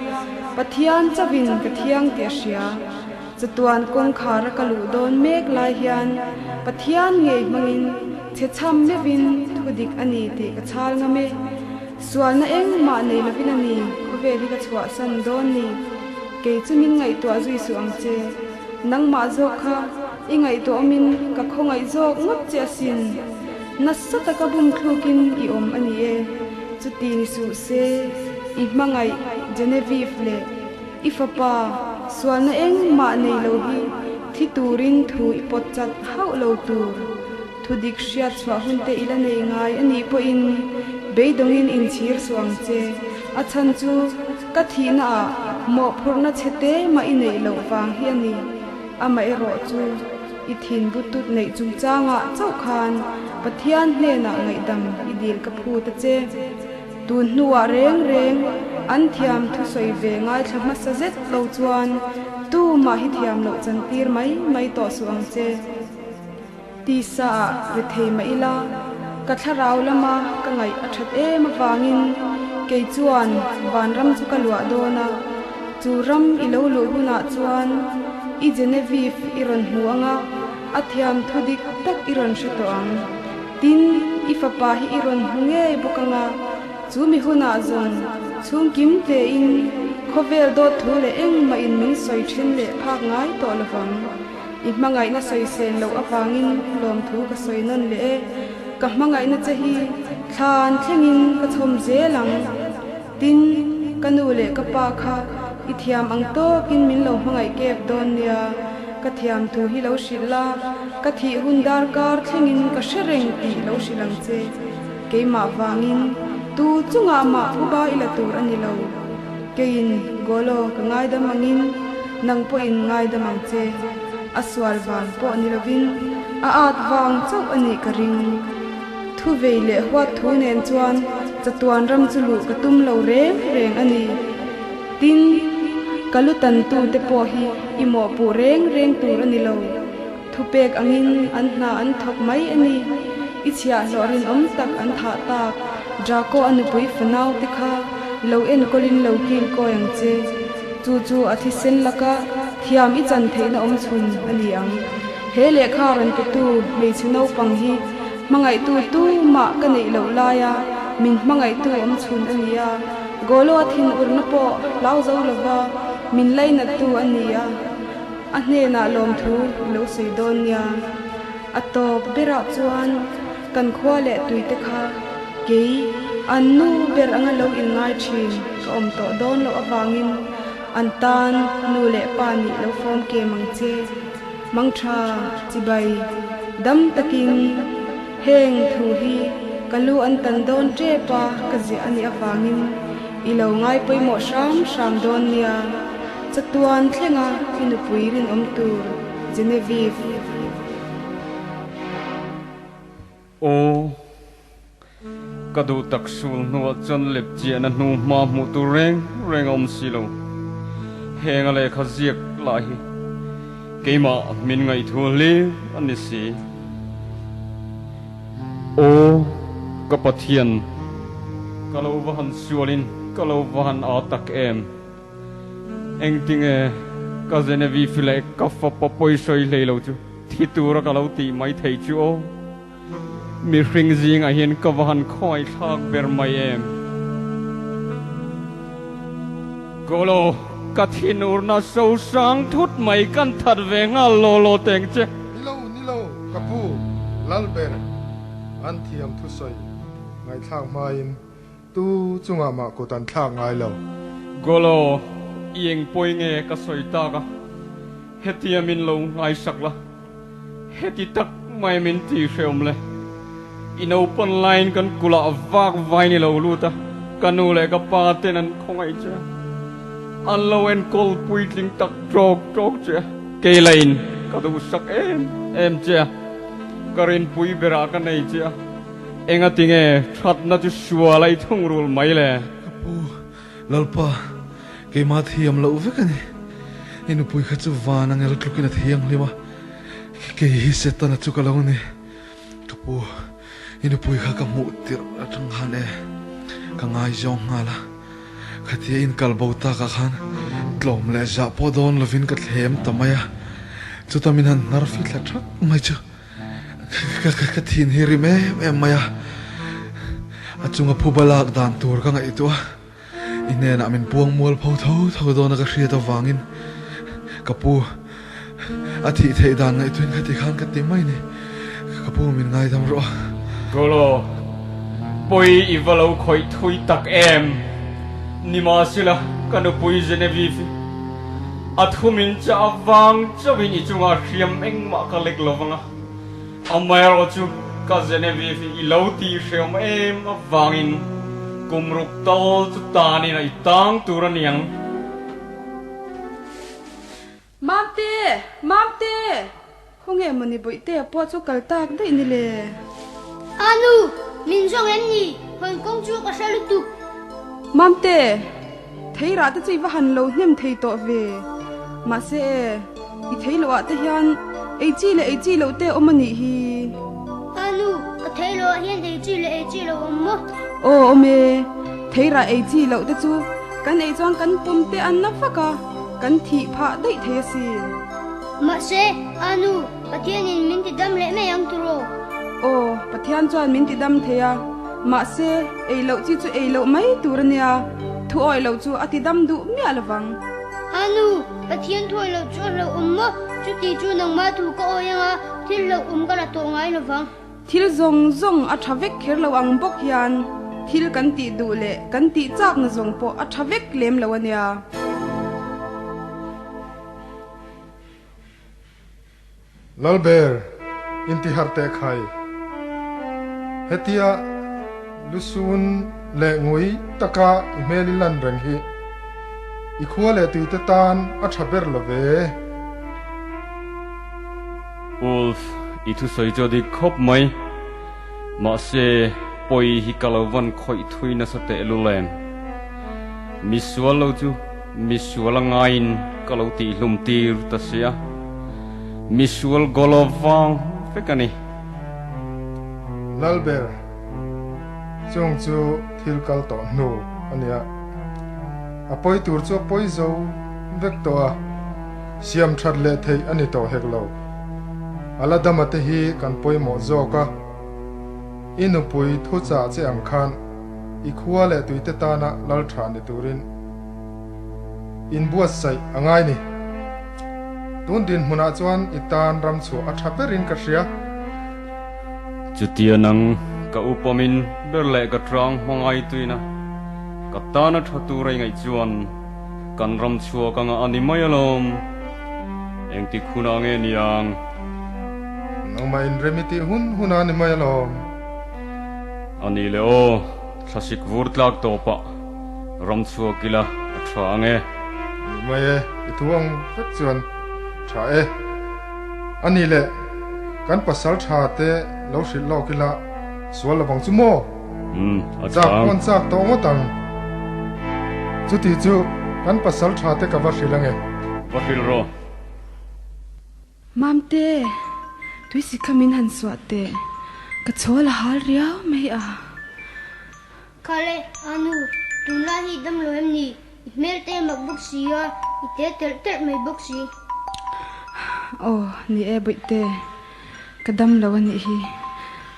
Pathian chauhin ka thiang tih a hria. Chatuan kawngkhar a ka luh dawn mek lai hian Pathian ngei hmangin chhe chham meuhin thu dik a ni tih ka chhal ngam e. Sualna engmah nei lovin a ni, khawvel hi ka chhuahsan dawn ni. Kei chu min ngaihtuah zui suh ang che. Nangmah zawk kha i ngaihtuah awmin ka khawngaih zawk ngawt che asin. Nasa taka bum thlukin i awm a ni e. Chuti ni suh se, i hmangaih Genevieve leh i fapa sualna engmah nei lo hi thi turin thu i pawt chat hauh lo tur. Thu dik hriat chhuah hun te i la nei ngai a nih pawhin beidawngin inchhir suh ang che. A chhan chu ka thihna ah mawhphurhna chhe te mah i neih loh vang hi a ni. Amaherawh chu i thin butut neih chungchangah chauh khan Pathian hnenah ngaihdam i dil ka phut a che. Tun hnuah reng reng an thiam thusawi ve ngaithla hmasa zet lo chuan tumah hi thiam loh chantir mai mai tawh suh ang che. Tisa ah rethei mah ila, ka thlarau lama ka ngaih a that em avangin kei chuan vanram chu ka luah dawn a, chu ram i lo luh hunah chuan i Genevieve i rawn hmu ang a, a thiam thu dik tak i rawn hre tawh ang. Tin, i fapa hi i rawn hmu ngei bawk ang a, chu mi hunah zawng chhungkim tein khawvel dawt thu leh engmah in min sawi then leh phak ngai tawh lovang. I hmangaihna sawisel loh avangin lawmthu ka sawi nawn leh e. Ka hmangaihna che hi thlan thlengin ka chhawm zel ang. Tin, ka nu leh ka pa kha i thiam ang tawkin min lo hmangaih kep dawn nia. Ka thiam thu hi lo hrilh la, ka thih hun darkar thlengin ka hre reng tih lo hrilh ang che. Keimah vangin tu chungah mah phuba i la tur a ni lo. Keiin Golo ka ngaidam angin nang pawhin ngaidam ang che. A sual vang pawh ni lovin a at vang chauh a nih ka ring. Thu vei leh huat thu nen chuan chatuan ram chu luh ka tum lo reng reng a ni. Tin, ka lu tantu te pawh hi i mawhpuh reng reng tur a ni lo. Thupek angin an hna an thawk mai a ni. I chhiahhlawh rinawm tak an thah tak Draco a nupui fanau te kha lo enkawlin lo kil kawi ang che. Chu chu a thisen laka thiam i chan theihna awm chhun a ni ang. He lehkha rawn petu hmeichhe naupang hi hmangaihtu tu mah ka neih loh laia min hmangaihtu awm chhun a ni a. Golo a thinurna pawh hlau zo lova min lainattu a ni a. A hnenah lawmthu i lo sawi dawn nia. A tawp berah chuan kan khua leh tuite kha kei an nu ber anga lo inngai thin ka awm tawh dawn loh avangin an tan nu leh pa nih lo fawm kem ang che. Mangtha, chibai, dam takin heng thu hi ka lu an tan dawn tep a ka ziah a nih avangin i lo ngai pawimawh hram hram dawn nia. Chatuan thlenga i nupui rinawm tur Genevieve. Aw, ka duh tak sul hnuah chuan lep chiahna hnu hma hmuh tur reng reng a awm si lo. Heng a lehkha ziak lah hi keimah min ngaihthua hlir a ni si. Aw, ka Pathian, ka lo va han sualin ka lo va han aa tak em! Engtinge ka Genevieve leh ka fapa pawi sawi hlei lo chu thi tura ka lo tih mai thei chu aw. Mihring zingah hian ka va han khawngaih thlak ber mai em. Golo, ka thinurna so sang thut mai kan that ve nghal law law teng che. Ni lo, ni lo, ka pu, Lalber, an thiam thusawi ngaihthlak hmain Tu chungah mah kut an thlak ngai lo. Golo, i eng pawi nge ka sawi tak a, hetia min lo ngaisak la, heti tak mai min ti hrehawm le. I naupan laiin kan kulah vak vai ni lo lut a, ka nu leh ka pa ten an khawngaih che a, an lo enkawl puitling tak tawk tawk che a, kei lain ka duhsak em em che a, ka rinpui berah ka nei che a. Engati nge thatna chu sual a i thungrul mai le? Ka pu, Lalpa, keimah thiam loh vek a ni. I nupui kha chu van angel tlukin a thianghlim a. Kei hi Setana chu ka lo ni. Ka pu, i nupui kha ka hmuh tirh atang khan e, ka ngaizawng nghal a. Khatia in kal bo takah khan tlawm leh zah pawh dawn lovin ka thlem ta mai a. Chuta min han hnar fi thla thak mai chu ka thin hi rim em em mai a. A chunga phuba lak dan tur ka ngaihtuah a. I hnenah min puang mual pho tho tho dawn a ka hriat avangin ka pu a thih theih dan ngaihtuahin kha ti khan ka ti mai ni. Ka pu min ngaidam rawh a. Golo, pawi i va lo khawih thui tak em? Nimahsela, ka nupui Genevieve, a thu min chah avang chauhin i chungah hriam engmah ka lek lo vang a. Amaherawh chu ka Genevieve i lo tih hreawm em avangin kum ruk tal chu tanin a i tang tur a niang. Mamte! Mamte! Khawnge mawni bawihtea pawh chu kal tak daih ni le? Anu! Min zawng em ni? Hawn kawng chu ka hre lutuk. Mamte! Theirah te chu i va han lo hnem thei tawh ve. Mahse e, i thei loh ah te hian ei chi leh ei chi loh te awm a nih hi. A nu, ka thei loh ah hian ei chi leh ei chi loh awm maw? Aw awm e, theirah ei chi loh te chu kan ei chuan kan pawm te an na vak a, kan thih phah daih thei asin. Mahse, a nu, Pathianin min ti dam leh mai ang tiraw? Aw, Pathian chuan min ti dam thei a. Mahse, ei loh chi chu ei loh mai tur a nia, thu awih loh chu a ti dam duh miah lo vang. A nu, Pathian thu awih loh chu a hlauhawm maw? Chuti chu nangmah thu ka awi anga thil hlauhawm ka la tawh ngai lo vang. Thil zawng zawng a tha vek kher lo ang bawk hian thil kan tih duh leh kan tih chakna zawng pawh a tha vek lem lo a nia. Lalber, intiharh teh khai. Hetia lusun leh ngui taka i hmel i lan reng hi i khua leh tuite tan a tha ber lo ve. Ulf, i thusawi chu a dik khawp mai. Mahse, pawi hi ka lo van khawih thui nasa tehlul em. Misual lo chu Misual a ngaiin ka lo tihhlum tir ta sia. Misual goal vang vek a ni. Lalber, chung chu thil kal tawh hnu a nia. A pawi tur chu a pawi zo vek tawh a, siam that leh theih a ni tawh hek lo. A la dama te hi kan pawimawh zawk a, i nupui thuchah che ang khan i khua leh tuite tana lal tha ni turin inbuatsaih a ngai ni. Tun dinhmunah chuan i tan ram chhuah a tha berin ka hria. Chutia nang ka upamin ber leh ka tlang hmangai tuina ka tana tha tur a ingaih chuan kan ram chhuak anga a ni mai alawm. Engtik hunah nge niang? Nangmah inrem i tih hun hunah a ni mai alawm. A ni le aw, thlasik vur tlak tawpah ram chhuak ila a tha ang e. Ni mai e, i thu ang vek chuan tha e. A ni le, kan pasal tha te lo hrilh lawk ila sual lo vang chu maw? Umm, a Chak chang. pawn chak tawh ngawt ang. Chuti chu kan pasal tha te ka va hrilh ang e. Va hrilh rawh. Mamte, tuisi kha min han suah teh, ka chhawl a hal riau mai a. Khale, Anu, tunlai hi dam lo em ni? I hmel te mak bawk si a, i te telh telh mai bawk si. Aw, ni e Bawihte, ka dam lo a nih hi.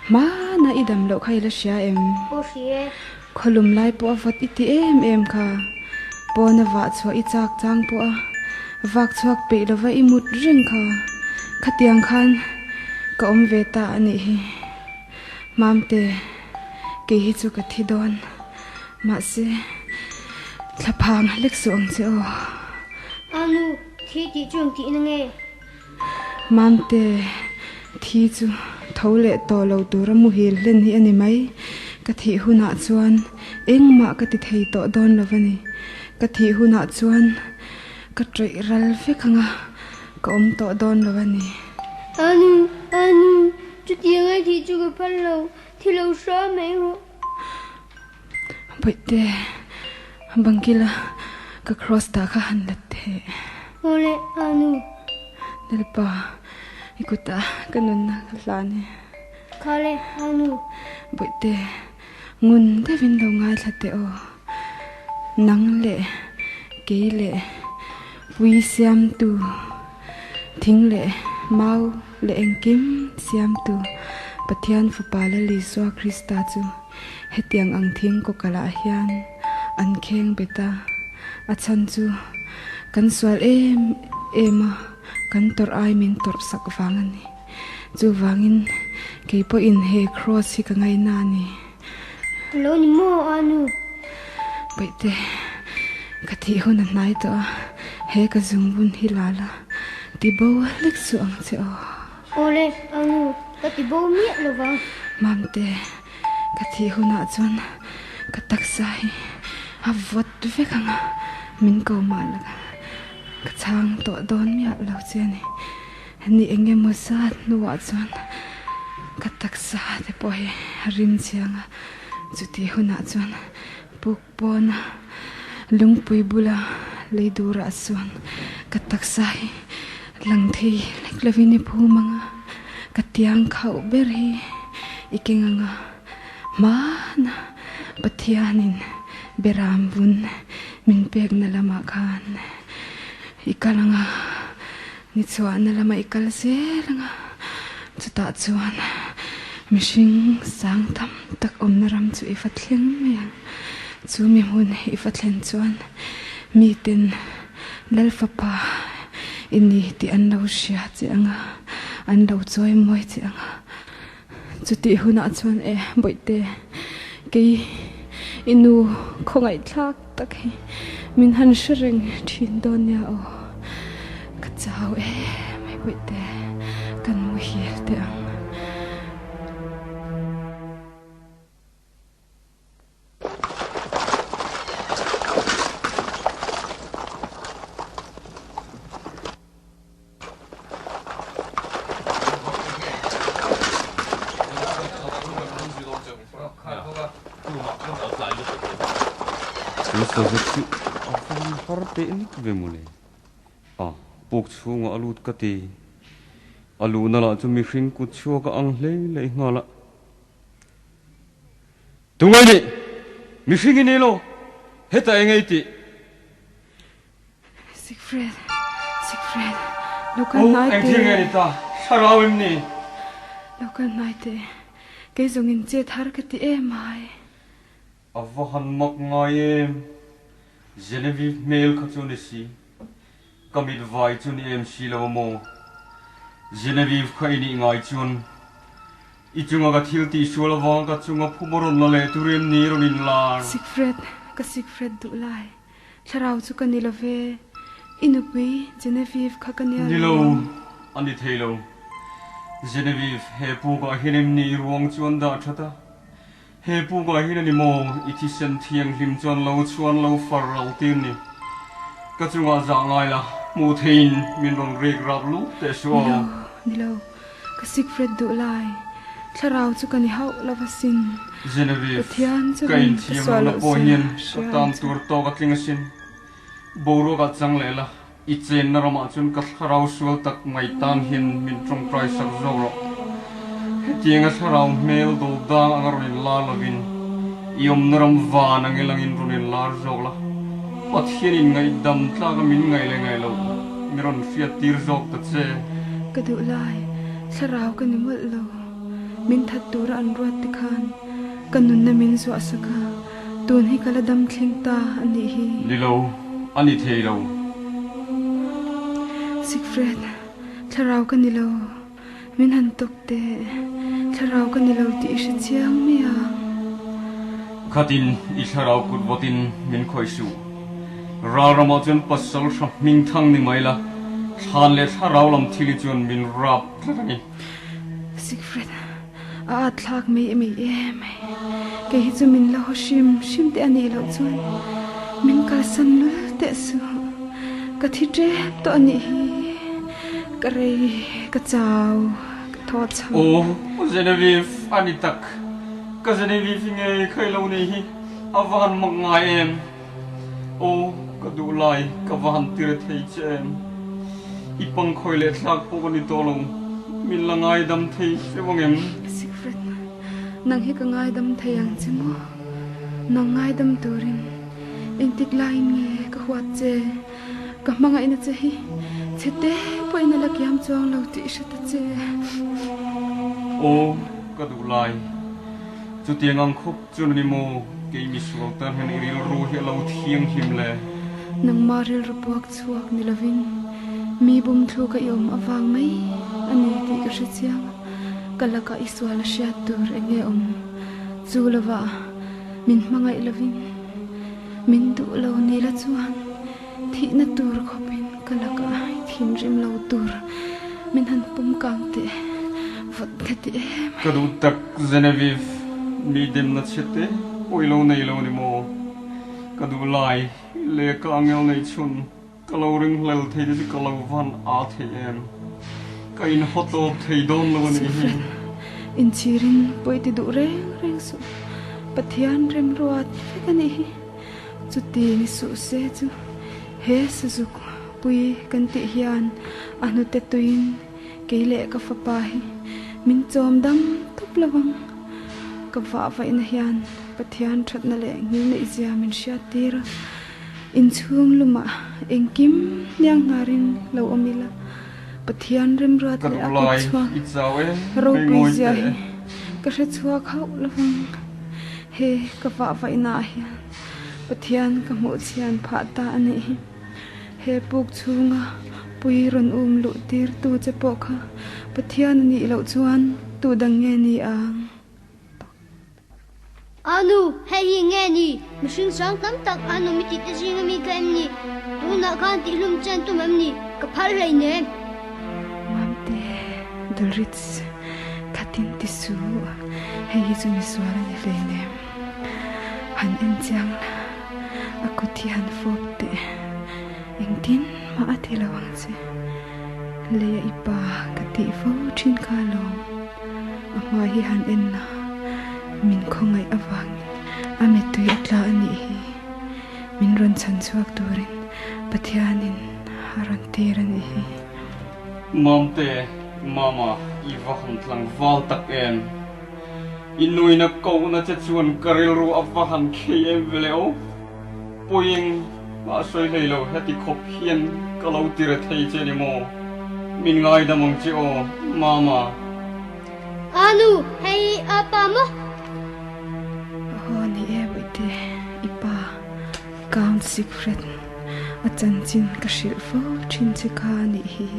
Hmana i dam loh kha i la hria em? Aw hria e. Khawlum lai pawh a vawt i ti em em kha. Pawn a vah chhuah i chak chang pawh a vak chhuak peih lova i mut reng kha. Khatiang khan ka awm ve ta a nih hi. Mamte, kei hi chu ka thi dawn. Mahse, thlaphang hlek suh ang che aw. Anu, thi tih chu engtih na nge? Mamte, thi chu tho leh tawh lo tura muhil hlen hi a ni mai. Ka thih hunah chuan engmah ka ti thei tawh dawn lo a ni. Ka thih hunah chuan ka tawih ral vek ang a, ka awm tawh dawn lo a ni. Anu, anu, chutiang a thih chu ka phal lo, thi lo hram mai rawh. Bawihte, bangkila ka cross dah kha han let theh. Awle, Anu. Lalpa, I kutah ka nunna ka hlan e. Khale, Anu. Bawihte, ngun deuhin lo ngaithla teh aw. Nang leh kei leh pui siamtu, thing leh mau leh engkim siamtu Pathian Fapa Lal Isua Krista chu hetiang ang thing kawkalah hian an kheng bet a. A chhan chu kan sual em em a, kan tawrh ai min tawrh sak vang a ni. Chuvangin kei pawhin he cross hi ka ngaina a ni. A lo ni maw a nu? Baihte, ka thih hun a hnai tawh a, he ka zungbun hi la la, ti bo hlek suh ang che aw. Awle, a nu, ka ti bo miah lo vang. Mamte, ka thih hunah chuan ka taksa hi a vawt vek ang a, min ko mah la ka chhang tawh dawn miah lo che a ni. Ni eng emaw zat hnuah chuan ka taksa te pawh hi a rim chiang a, chutih hunah chuan puk pawna lungpui bula lei durah chuan ka taksa hi lang thei lek lovin i phum ang a, ka tiang khauh ber hi i keng ang a, hmana Pathianin beram vun min pekna lamah khan i kal ang a. Ni chhuahna lama i kal zel ang a, chutah chuan mihring sang tam tak awmna ram chu i va thleng mai ang. Chu mi hmun i va thlen chuan miten Lal Fapa i ni tih an lo hria che ang a, an lo chawi mawi che ang a. Chutih hunah chuan e Bawihte, kei i nu khawngaihthlak tak hi min han hre reng thin dawn nia aw. Ka chau em mai Bawihte, kan muhil teh ang. Chu sazuk chu a van har teh nek ve mawle. A puk chhungah a lut ka ti. A luhna lah chu mihring kut chhuak a ang hle leh nghal a. Tungai nih! Mihring i ni lo! Heta eng ei tih? Siegfried, Siegfried, lo kal hnai teh. Eng thil nge ni ta? Thlarau em ni? Lo kal hnai teh. Kei zawng in chet har ka ti em ai. A va han mak ngai em? Genevieve hmel kha chu ni si. Ka mit vai chu ni em si lo a maw? Genevieve kha i nih ngai chuan i chunga ka thil tih sual avang ka chunga phum a rawn la leh tur em ni rawn inlar? Siegfried, ka Siegfried duh lai. Thlarau chu ka ni lo ve, i nupui Genevieve kha ka nia lo. Ni lo, a ni thei lo. Genevieve, he pukah hian em ni i ruang chu an dah that a? He pukah hian a ni maw i thisen thianghlim chuan lo chhuan lo far ral tir ni? Ka chungah zah ngai la, hmuh theiin min rawn rik rap lut teh suh aw. Ni lo, ni lo, Ka Siegfried duh lai, thlarau chu ka ni hauh lo va sin. Genevieve, Pathian chu ka min ka inthiam sual lohna loh pawh zia hian ka hria tan ang chu. tur tawk a tling asin. Boruak ah chang leh la, i chenna ramah chuan ka thlarau sual tak mai tan hian min tawngtai sak zawk rawh. Hetianga thlarau hmel do dang anga rawn inlar lovin, i awmna ram van ang ilangin rawn inlar zawk la, Pathianin ngaihdam tlaka min ngaih leh ngaih loh mi rawn hriat tir zawk ta che. Ka duh lai, thlarau ka ni mawlh lo. Min that tura an ruat te khan ka nunna min zuah sak a, tun hi ka la dam thleng ta a nih hi. Ni lo, a ni thei lo. Siegfried, thlarau ka ni lo. Min han tawk teh, thlarau ka ni lo tih i hre chiang mai a. Khatin i thlarau kut vawtin min khawih suh. Ral ramah chuan pasal hra hming thang ni mai la, thlan leh thlarau lam thil hi chuan min rap tlat a ni. Siegfried, a at thlak mai mai em mai. Kei hi chu min la haw hrim hrim teh a nih loh chuan min kalsan lul teh suh. Ka thi tep tawh a nih hi. Ka rei, ka chau, ka thaw chho. Aw, Genevieve, a ni tak. Ka Genevieve hi nge kha i lo nei hi a va han mak ngai em? Aw, ka duh lai, ka va han tir thei che em? I pangkhawi leh thlak pawh ka ni tawh lo. Min la ngaidam thei feuh ang em? Siegfried, nang hi ka ngaidam thei ang che maw? Nang ngaidam turin engtik laiin nge ka huat che? Ka hmangaihna che hi chhe te pawhin a la kiam chuang lo tih i hre ta che. Aw, ka duh lai. Chutiang ang khawp chu ni maw kei misual tan hian i rilru hi a lo thianghlim le? Nangmah rilru puak chhuak ni lovin mi bum thluka i awm avang mai a ni tih ka hre chiang a, ka lakah i sual a hriat tur eng nge awm? Chu lovah min hmangaih lovin min duh lo ni la chuan thihna tur khawpin ka lakah i thinrim lo tur min han pawm kang teh vawt ka ti em Ka duh tak Genevieve, mi demna chhe te pawh i lo nei lo ni maw? Ka duh lai. Lehkha angel nei chhun ka lo ring hlel thei te chu ka lo van a thei em? Ka in haw tawp thei dawn lo a nih hi. Inchhirin pawi ti duh reng reng suh. Pathian remruat vek a nih hi. Chuti ni suh se chu he sazuk pui kan tih hian a hnute tuiin Kei leh ka fapa hi min chawm dam tawp lo vang. Ka vah vaihna hian Pathian thatna leh ngilneihzia min hriat tir a, inchhung lumah engkim hniang hnarin lo awm ila, Pathian remruat Ka leh a duh lai kut chhuak i chau e, ropuizia hi ka hre chhuak hauh lo vang. He ka vah vaihnaah hian Pathian ka hmuh chhian phah ta a nih hi. He puk chhunga pui rawn um luh tir tu che pawh kha Pathian a nih loh chuan tu dang nge ni ang? A nu, hei hi nge ni? Mihring sang tam tak an awm i tih te zing ami ka em ni? Tunah khan tihhlum chen tum em ni? Ka phal hleinem. Mamte, Dolritz, khatin ti su, hei hi chu misual a ni hleinem. Han en chiang la. A kut hi han fawp teh. Engtin mah a ti lo ang che. Leia i pa ka tih fo thin kha alawm. A hma hi han en la, min khawngaih avangin a mittui a tla a nih hi. Min rawn chhan chhuak turin Pathianin a rawn tir a nih hi. Mamte, Mama, i va han tlangval tak em? I nuina kohna che chuan ka rilru a va han khei em vele aw. Puiing, a sawi hlei lo heti khawp hian ka lo ti re thei che ni maw? Min ngaidam ang che aw, Mama. Anu, hei a pa maw? Aw ni e Bawihte, i pa Count Siegfried a chanchin ka hrilh fo thin che kha a nih hi.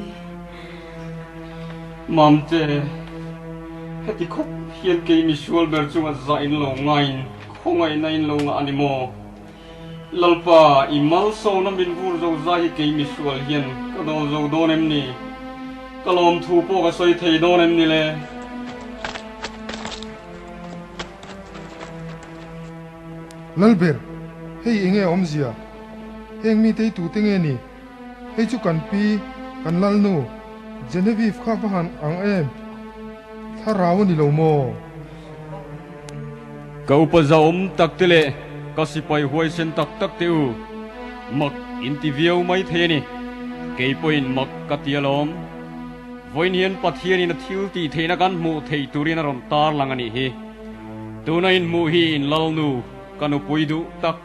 Mamte, heti khawp hian kei misual ber chunga zah in lo ngaiin khawngaihna in lo ngah a ni maw? Lalpa, i malsawmna min vur zo zai hi kei misual hian ka dawl zo dawn em ni? Ka lawmthu pawh ka sawi thei dawn em ni le? Lalber, hei enge awmzia? Heng mite hi tute nge ni? Hei chu kan pi, kan lalnu, Genevieve kha va han ang em? Thlarau a ni lo maw? Ka upa zahawm tak te leh ka sipai huaisen tak tak te u, mak in ti viau mai thei a ni. Kei pawhin mak ka ti alawm. Vawiin hian Pathianin a thil tih theihna kan hmuh theih turin a rawn tarlang a nih hi. Tuna in hmuh hi in lalnu, ka nupui duh tak,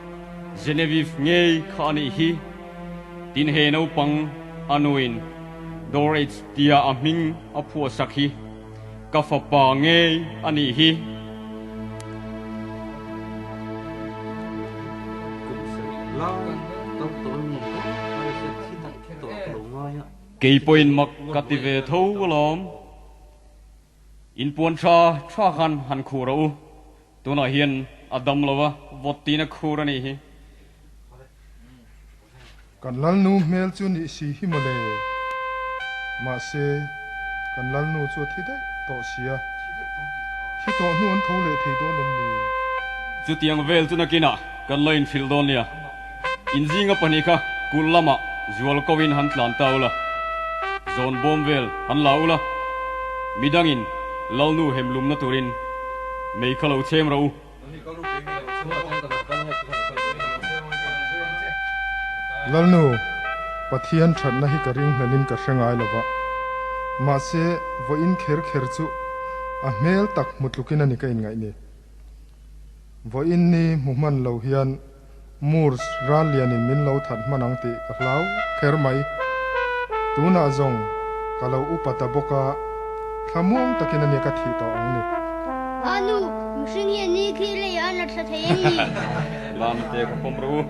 Genevieve ngei kha a nih hi. Tin he naupang a nuin Dorage tia a hming a phuahsak hi ka fapa ngei a nih hi. Kei pawhin mak ka ti ve tho alawm. Inpuan tha tha khan han khuh rawh u. Tunah hian a dam lo a, vawt tiin a khur a nih hi. Kan Lalnu hmel chu nih si hi mawle. Mahse, kan Lalnu chu a thi daih tawh si a. Thi tawh hnu an tho leh thei dawn em ni? Chutiang vel chu nakinah kan la inhrilh dawn nia. Inzinga pahnih kha kulh lamah zual ko in han tlan ta ula, zawn bawm vel han la ula, midangin Lalnu hemlumna turin mei kha lo chhem rawh u. Lalnu, Pathian thatna hi ka ring hlelin ka hre ngai lo va. Mahse, vawiin kher kher chu a hmel tak hmu tlukin a ni ka inngaih ni. Vawiin ni hmu hman lo hian Moors ral lianin min lo that hman ang tih ka hlau kher mai. Tunah zawng ka lo upa ta bawk a, thlamuang takin a nia ka thih tawh ang ni. A nu, mihring hian ni khi leiah an la thla thei em ni? Lamte ka pawm rawh u.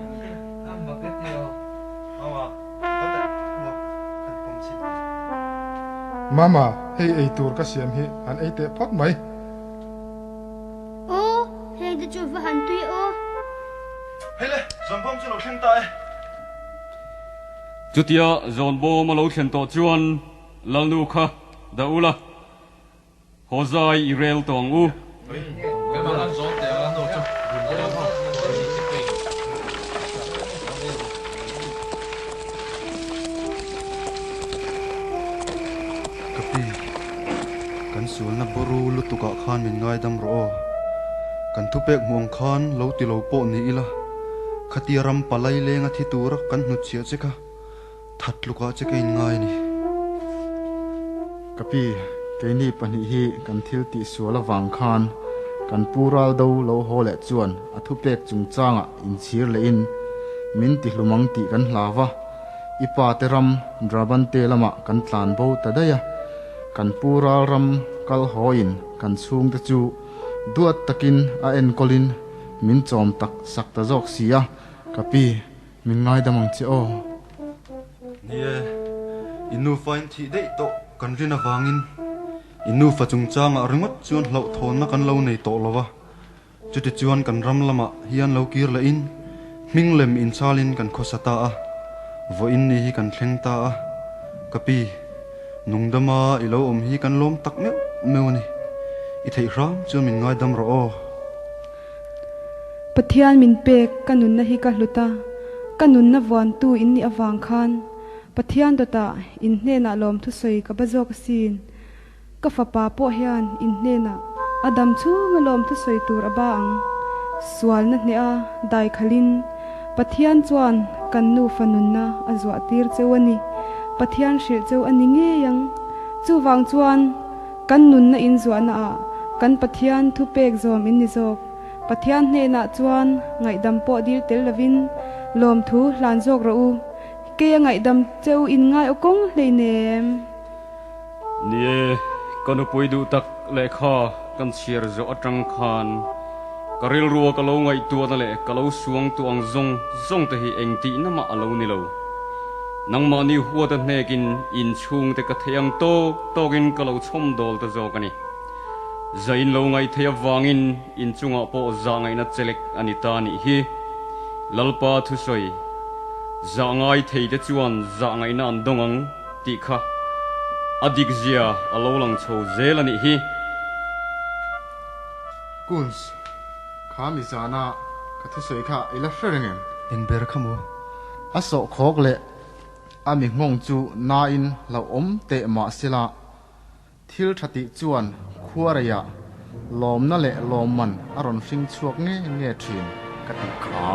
Mama, hei ei tur ka siam hi han ei teh phawt mai. Aw, heng te chu va han tui aw. Hei le, zawnbawm chu lo thleng ta e. Chutia zawnbawm a lo thlen tawh chuan Lalnu kha dah ula, haw zai i rel tawh ang u. Ka pi, kan sualna buru lutukah khan min ngaidam rawh aw. Kan thupek hmuh ang khan lo ti lo pawh ni ila, khatia ram palai lenga thi tura kan hnutchhiah che kha that tlukah che ka inngai a ni. Ka pi, keini pahnih hi kan thil tihsual avang khan kan pu ral do lo haw leh chuan a thupek chungchangah inchhir lehin min tihlum ang tih kan hlau va. I pa te ram Brabante lamah kan tlan bo ta daih a, kan pu ral ram kal hawiin kan chhungte chu duat takin a enkawlin min chawm tak sak ta zawk si a, ka pi, min ngaidam ang che aw. Ni e, i nufa in thih daih tawh kan rin avangin i nufa chungchangah ringawt chuan hlauhthawnna kan lo nei tawh lo va. Chutichuan kan ram lamah hian lo kir lehin hming lem inchalin kan khawsa ta a, vawiin ni hi kan thleng ta a, ka pi, nungdama i lo awm hi kan lawm tak meuh meuh a ni, i theih hram chuan min ngaidam rawh aw. Pathian min pek ka nunna hi ka hlut a, ka nunna vuantu in nih avang khan Pathian dawtah in hnenah lawmthusawi ka ba zawk asin. Ka fapa pawh hian in hnenah a dam chhunga lawmthu sawi tur a ba ang. Sualna hneh a dai khalhin Pathian chuan kan nufa nunna a zuah tir cheu a ni. Pathian hrilh cheu a ni ngei ang. Chuvang chuan kan nunna in zuahna ah kan Pathian thu pek zawm in ni zawk. Pathian hnenah chuan ngaihdam pawh dil tel lovin lawmthu hlan zawk rawh u. Kei a ngaihdam cheu in ngai aw kawng hleinem. Ni e, ka nupui duh tak lehkha kan chhiar zawh atang khan ka rilrua ka lo ngaihtuahna leh ka lo suangtu ang zawng zawng te hi engtihna mah a lo ni lo. Nangmahni huata hnekin inchhungte ka thei ang tawk tawkin ka lo chhawmdawl ta zawk a ni. Zain lo ngaihthei avangin inchungah pawh zah ngaihna chelek a ni ta nih hi. Lalpa thusawi, Zah ngai theite chuan zah ngaihna an dawng ang. Tih kha a dik zia a lo lang chho zel a nih hi. Kunz, kha mi zana ka thusawi kha i la hre reng em? Eng ber kha maw? A sawhkhawk leh a mi nghawng chu nain hlauhawm teh mah sela, thil tha tih chuan khuareiah lawmna leh lawmman a rawn hring chhuak nge nge thin ka tih kha.